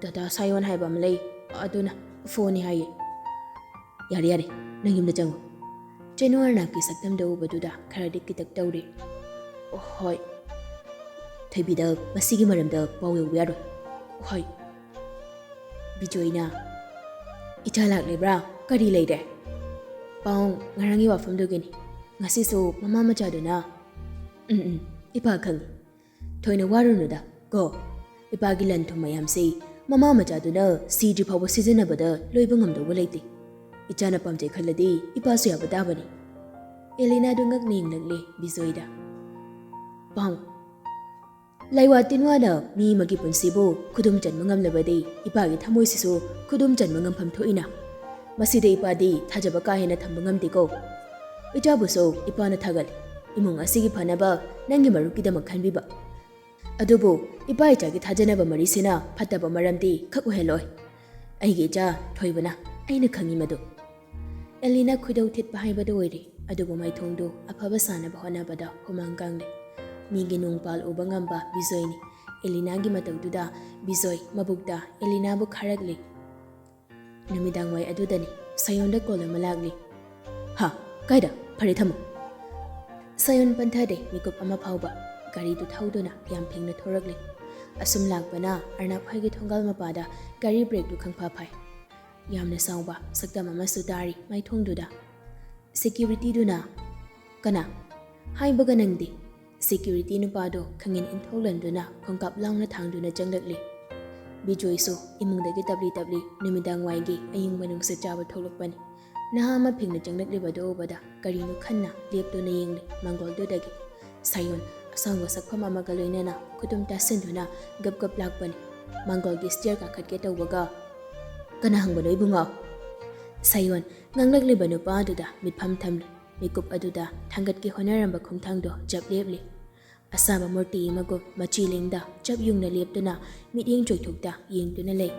"ꯗꯗꯥ ꯁꯥꯌꯣꯟ ꯍꯥꯏꯕ ꯑꯃ ꯂꯩ, ꯑꯗꯨꯅ ꯐꯣꯟꯅꯤ ꯍꯥꯏꯌꯦ꯫" "ꯌꯥꯔꯦ, ꯌꯥꯔꯦ, ꯅꯪ ꯌꯨꯝꯗ ꯆꯪꯉꯨ꯫" ꯆꯅꯨ ꯑꯔꯅꯕꯀꯤ ꯁꯛꯇꯝꯗ ꯎꯕꯗꯨꯗ ꯈꯔꯗꯤ ꯀꯤꯇꯛ ꯇꯧꯔꯦ꯫ "ꯍꯣꯏ꯫" "ꯊꯣꯏꯕꯤꯗ ꯃꯁꯤꯒꯤ ꯃꯔꯝꯗ ꯄꯥꯎ ꯌꯧꯕ ꯌꯥꯔꯣꯏ꯫" "ꯍꯣꯏ꯫" ꯕꯤꯖꯣꯏꯅ, "ꯏꯆꯥ ꯂꯥꯛꯂꯤꯕ꯭ꯔꯥ? ꯀꯔꯤ ꯂꯩꯔꯦ?" "ꯄꯥꯎ ꯉꯔꯥꯡꯒꯤ ꯋꯥꯐꯝꯗꯨꯒꯤꯅꯤ꯫ ꯉꯁꯤꯁꯨ ꯃꯃꯥ ꯃꯆꯥꯗꯨꯅ꯫" "ꯎꯝ, ꯎꯝ, ꯏꯄꯥ ꯈꯪꯏ꯫ ꯊꯣꯏꯅ ꯋꯥꯔꯨꯅꯨꯗ ꯀꯣ꯫ ꯏꯄꯥꯒꯤ ꯂꯟ ꯊꯨꯝ ꯃꯌꯥꯝꯁꯤ ꯃꯃꯥ ꯃꯆꯥꯗꯨꯅ ꯁꯤꯗ꯭ꯔꯤ ꯐꯥꯎꯕ ꯁꯤꯖꯤꯟꯅꯕꯗ ꯂꯣꯏꯕ ꯉꯝꯗꯧꯕ ꯂꯩꯇꯦ꯫ ꯏꯆꯥꯅ ꯄꯥꯝꯖꯩ ꯈꯜꯂꯗꯤ ꯏꯄꯥꯁꯨ ꯌꯥꯕ ꯇꯥꯕꯅꯤ꯫" ꯑꯦꯂꯤꯅꯥꯗꯨ ꯉꯛꯅ ꯌꯦꯡꯂꯛꯂꯦ ꯕꯤꯖꯣꯏꯗ꯫ "ꯄꯥꯎ, ꯂꯥꯏꯋꯥ ꯇꯤꯟꯋꯥꯅ ꯃꯤ ꯑꯃꯒꯤ ꯄꯨꯟꯁꯤꯕꯨ ꯈꯨꯗꯨꯝ ꯆꯟꯕ ꯉꯝꯂꯕꯗꯤ ꯏꯄꯥꯒꯤ ꯊꯃꯣꯏꯁꯤꯁꯨ ꯈꯨꯗꯨꯝ ꯆꯟꯕ ꯉꯝꯐꯝ ꯊꯣꯛꯏꯅ꯫ ꯃꯁꯤꯗ ꯏꯄꯥꯗꯤ ꯊꯥꯖꯕ ꯀꯥ ꯍꯦꯟꯅ ꯊꯝꯕ ꯉꯝꯗꯦꯀꯣ꯫ ꯏꯆꯥꯕꯨꯁꯨ ꯏꯄꯥꯅ ꯊꯥꯒꯠꯂꯤ꯫ ꯏꯃꯨꯡ ꯑꯁꯤꯒꯤ ꯐꯅꯕ ꯅꯪꯒꯤ ꯃꯔꯨꯞꯀꯤꯗꯃꯛ ꯈꯟꯕꯤꯕ꯫ ꯑꯗꯨꯕꯨ ꯏꯄꯥ ꯏꯆꯥꯒꯤ ꯊꯥꯖꯅꯕ ꯃꯔꯤꯁꯤꯅ ꯐꯠꯇꯕ ꯃꯔꯝꯗꯤ ꯈꯛ ꯑꯣꯏꯍꯜꯂꯣꯏ꯫ ꯑꯩꯒꯤ ꯏꯆꯥ ꯊꯣꯏꯕꯅ ꯑꯩꯅ ꯈꯪꯏ ꯃꯗꯨ꯫ ꯑꯦꯂꯤꯅꯥ ꯈꯣꯏꯗꯧ ꯊꯤꯠꯄ ꯍꯥꯏꯕꯗꯨ ꯑꯣꯏꯔꯦ, ꯑꯗꯨꯕꯨ ꯃꯥꯏꯊꯣꯡꯗꯨ ꯑꯐꯕ ꯁꯥꯅꯕ ꯍꯣꯠꯅꯕꯗ ꯍꯨꯃꯥꯡ ꯀꯥꯡꯂꯦ꯫ ꯃꯤꯒꯤ ꯅꯨꯡ ꯄꯥꯜ ꯎꯕ ꯉꯝꯕ ꯕꯤꯖꯣꯏꯅꯤ ꯑꯦꯂꯤꯅꯥꯒꯤ ꯃꯇꯧꯗꯨꯗ꯫ ꯕꯤꯖꯣꯏ ꯃꯕꯨꯛꯇ ꯑꯦꯂꯤꯅꯥꯕꯨ ꯈꯥꯔꯛꯂꯤ꯫ ꯅꯨꯃꯤꯗꯥꯡ ꯋꯥꯏ ꯑꯗꯨꯗꯅꯤ ꯁꯥꯌꯣꯟꯗ ꯀꯣꯜ ꯑꯃ ꯂꯥꯛꯂꯤ꯫ "ꯍꯥ, ꯀꯥꯏꯗ? ꯐꯔꯦ, ꯊꯝꯃꯣ꯫" ꯁꯥꯌꯣꯟ ꯄꯟꯊꯗꯦ, ꯃꯤꯀꯨꯞ ꯑꯃ ꯐꯥꯎꯕ꯫ ꯒꯥꯔꯤꯗꯨ ꯊꯧꯗꯨꯅ ꯌꯥꯝ ꯊꯦꯡꯅ ꯊꯣꯔꯛꯂꯤ꯫ ꯑꯁꯨꯝ ꯂꯥꯛꯄꯅ ꯑꯔꯅꯥꯞ ꯍꯣꯏꯒꯤ ꯊꯣꯡꯒꯥꯜ ꯃꯄꯥꯗ ꯒꯥꯔꯤ ꯕ꯭ꯔꯦꯛꯇꯨ ꯈꯪꯐꯥ ꯐꯥꯏ꯫ ꯌꯥꯝꯅ ꯆꯥꯎꯕ ꯁꯛꯇꯝ ꯑꯃꯁꯨ ꯇꯥꯔꯤ ꯃꯥꯏꯊꯣꯡꯗꯨꯗ꯫ ꯁꯦꯀ꯭ꯌꯨꯔꯤꯇꯤꯗꯨꯅ, "ꯀꯅꯥ?" ꯍꯥꯏꯕꯒ ꯅꯪꯗꯦ꯫ ꯁꯦꯀ꯭ꯌꯨꯔꯤꯇꯤ ꯅꯨꯄꯥꯗꯣ ꯈꯪꯉꯤꯟ ꯏꯟꯊꯣꯛꯂꯟꯗꯨꯅ ꯈꯣꯡꯀꯥꯞ ꯂꯥꯎꯅ ꯊꯥꯡꯗꯨꯅ ꯆꯪꯂꯛꯂꯤ꯫ ꯕꯤꯖꯣꯏꯁꯨ ꯏꯃꯨꯡꯗꯒꯤ ꯇꯞꯂꯤ ꯇꯞꯂꯤ ꯅꯨꯃꯤꯗꯥꯡ ꯋꯥꯏꯒꯤ ꯑꯏꯪꯕ ꯅꯨꯡꯁꯤꯠ ꯆꯥꯕ ꯊꯣꯛꯂꯛꯄꯅꯤ꯫ ꯅꯍꯥ ꯑꯃ ꯐꯤꯡꯅ ꯆꯪꯂꯛꯂꯤꯕꯗꯨ ꯎꯕꯗ ꯀꯔꯤꯅꯣ ꯈꯟꯅ ꯂꯦꯞꯇꯨꯅ ꯌꯦꯡꯂꯤ ꯃꯪꯒꯣꯜꯗꯨꯗꯒꯤ꯫ ꯁꯥꯌꯣꯟ ꯑꯁꯥꯡꯕ ꯁꯛꯐꯝ ꯑꯃꯒ ꯂꯣꯏꯅꯅ ꯈꯨꯇꯨꯝ ꯇꯥꯁꯤꯟꯗꯨꯅ ꯒꯞ ꯒꯞ ꯂꯥꯛꯄꯅꯤ꯫ ꯃꯪꯒꯣꯜꯒꯤ ꯁ꯭ꯇꯤꯌꯔ ꯀꯥꯈꯠꯀꯦ ꯇꯧꯕꯒ, "ꯀꯅꯥ ꯍꯪꯕꯅꯣ ꯏꯕꯨꯡꯉꯣ?" ꯁꯥꯌꯣꯟ ꯉꯥꯡꯂꯛꯂꯤꯕ ꯅꯨꯄꯥ ꯑꯗꯨꯗ ꯃꯤꯠꯐꯝ ꯊꯝꯂꯤ꯫ ꯃꯤꯀꯨꯞ ꯑꯗꯨꯗ ꯊꯥꯡꯒꯠꯀꯦ ꯍꯣꯠꯅꯔꯝꯕ ꯈꯣꯡꯊꯥꯡꯗꯣ ꯆꯞ ꯂꯦꯞꯂꯤ꯫ ꯑꯁꯥꯕ ꯃꯨꯔꯇꯤ ꯑꯃꯒꯨꯝ ꯃꯆꯤ ꯂꯦꯡꯗ ꯆꯞ ꯌꯨꯡꯅ ꯂꯦꯞꯇꯨꯅ ꯃꯤꯠꯌꯦꯡ ꯆꯣꯏꯊꯣꯛꯇ ꯌꯦꯡꯗꯨꯅ ꯂꯩ꯫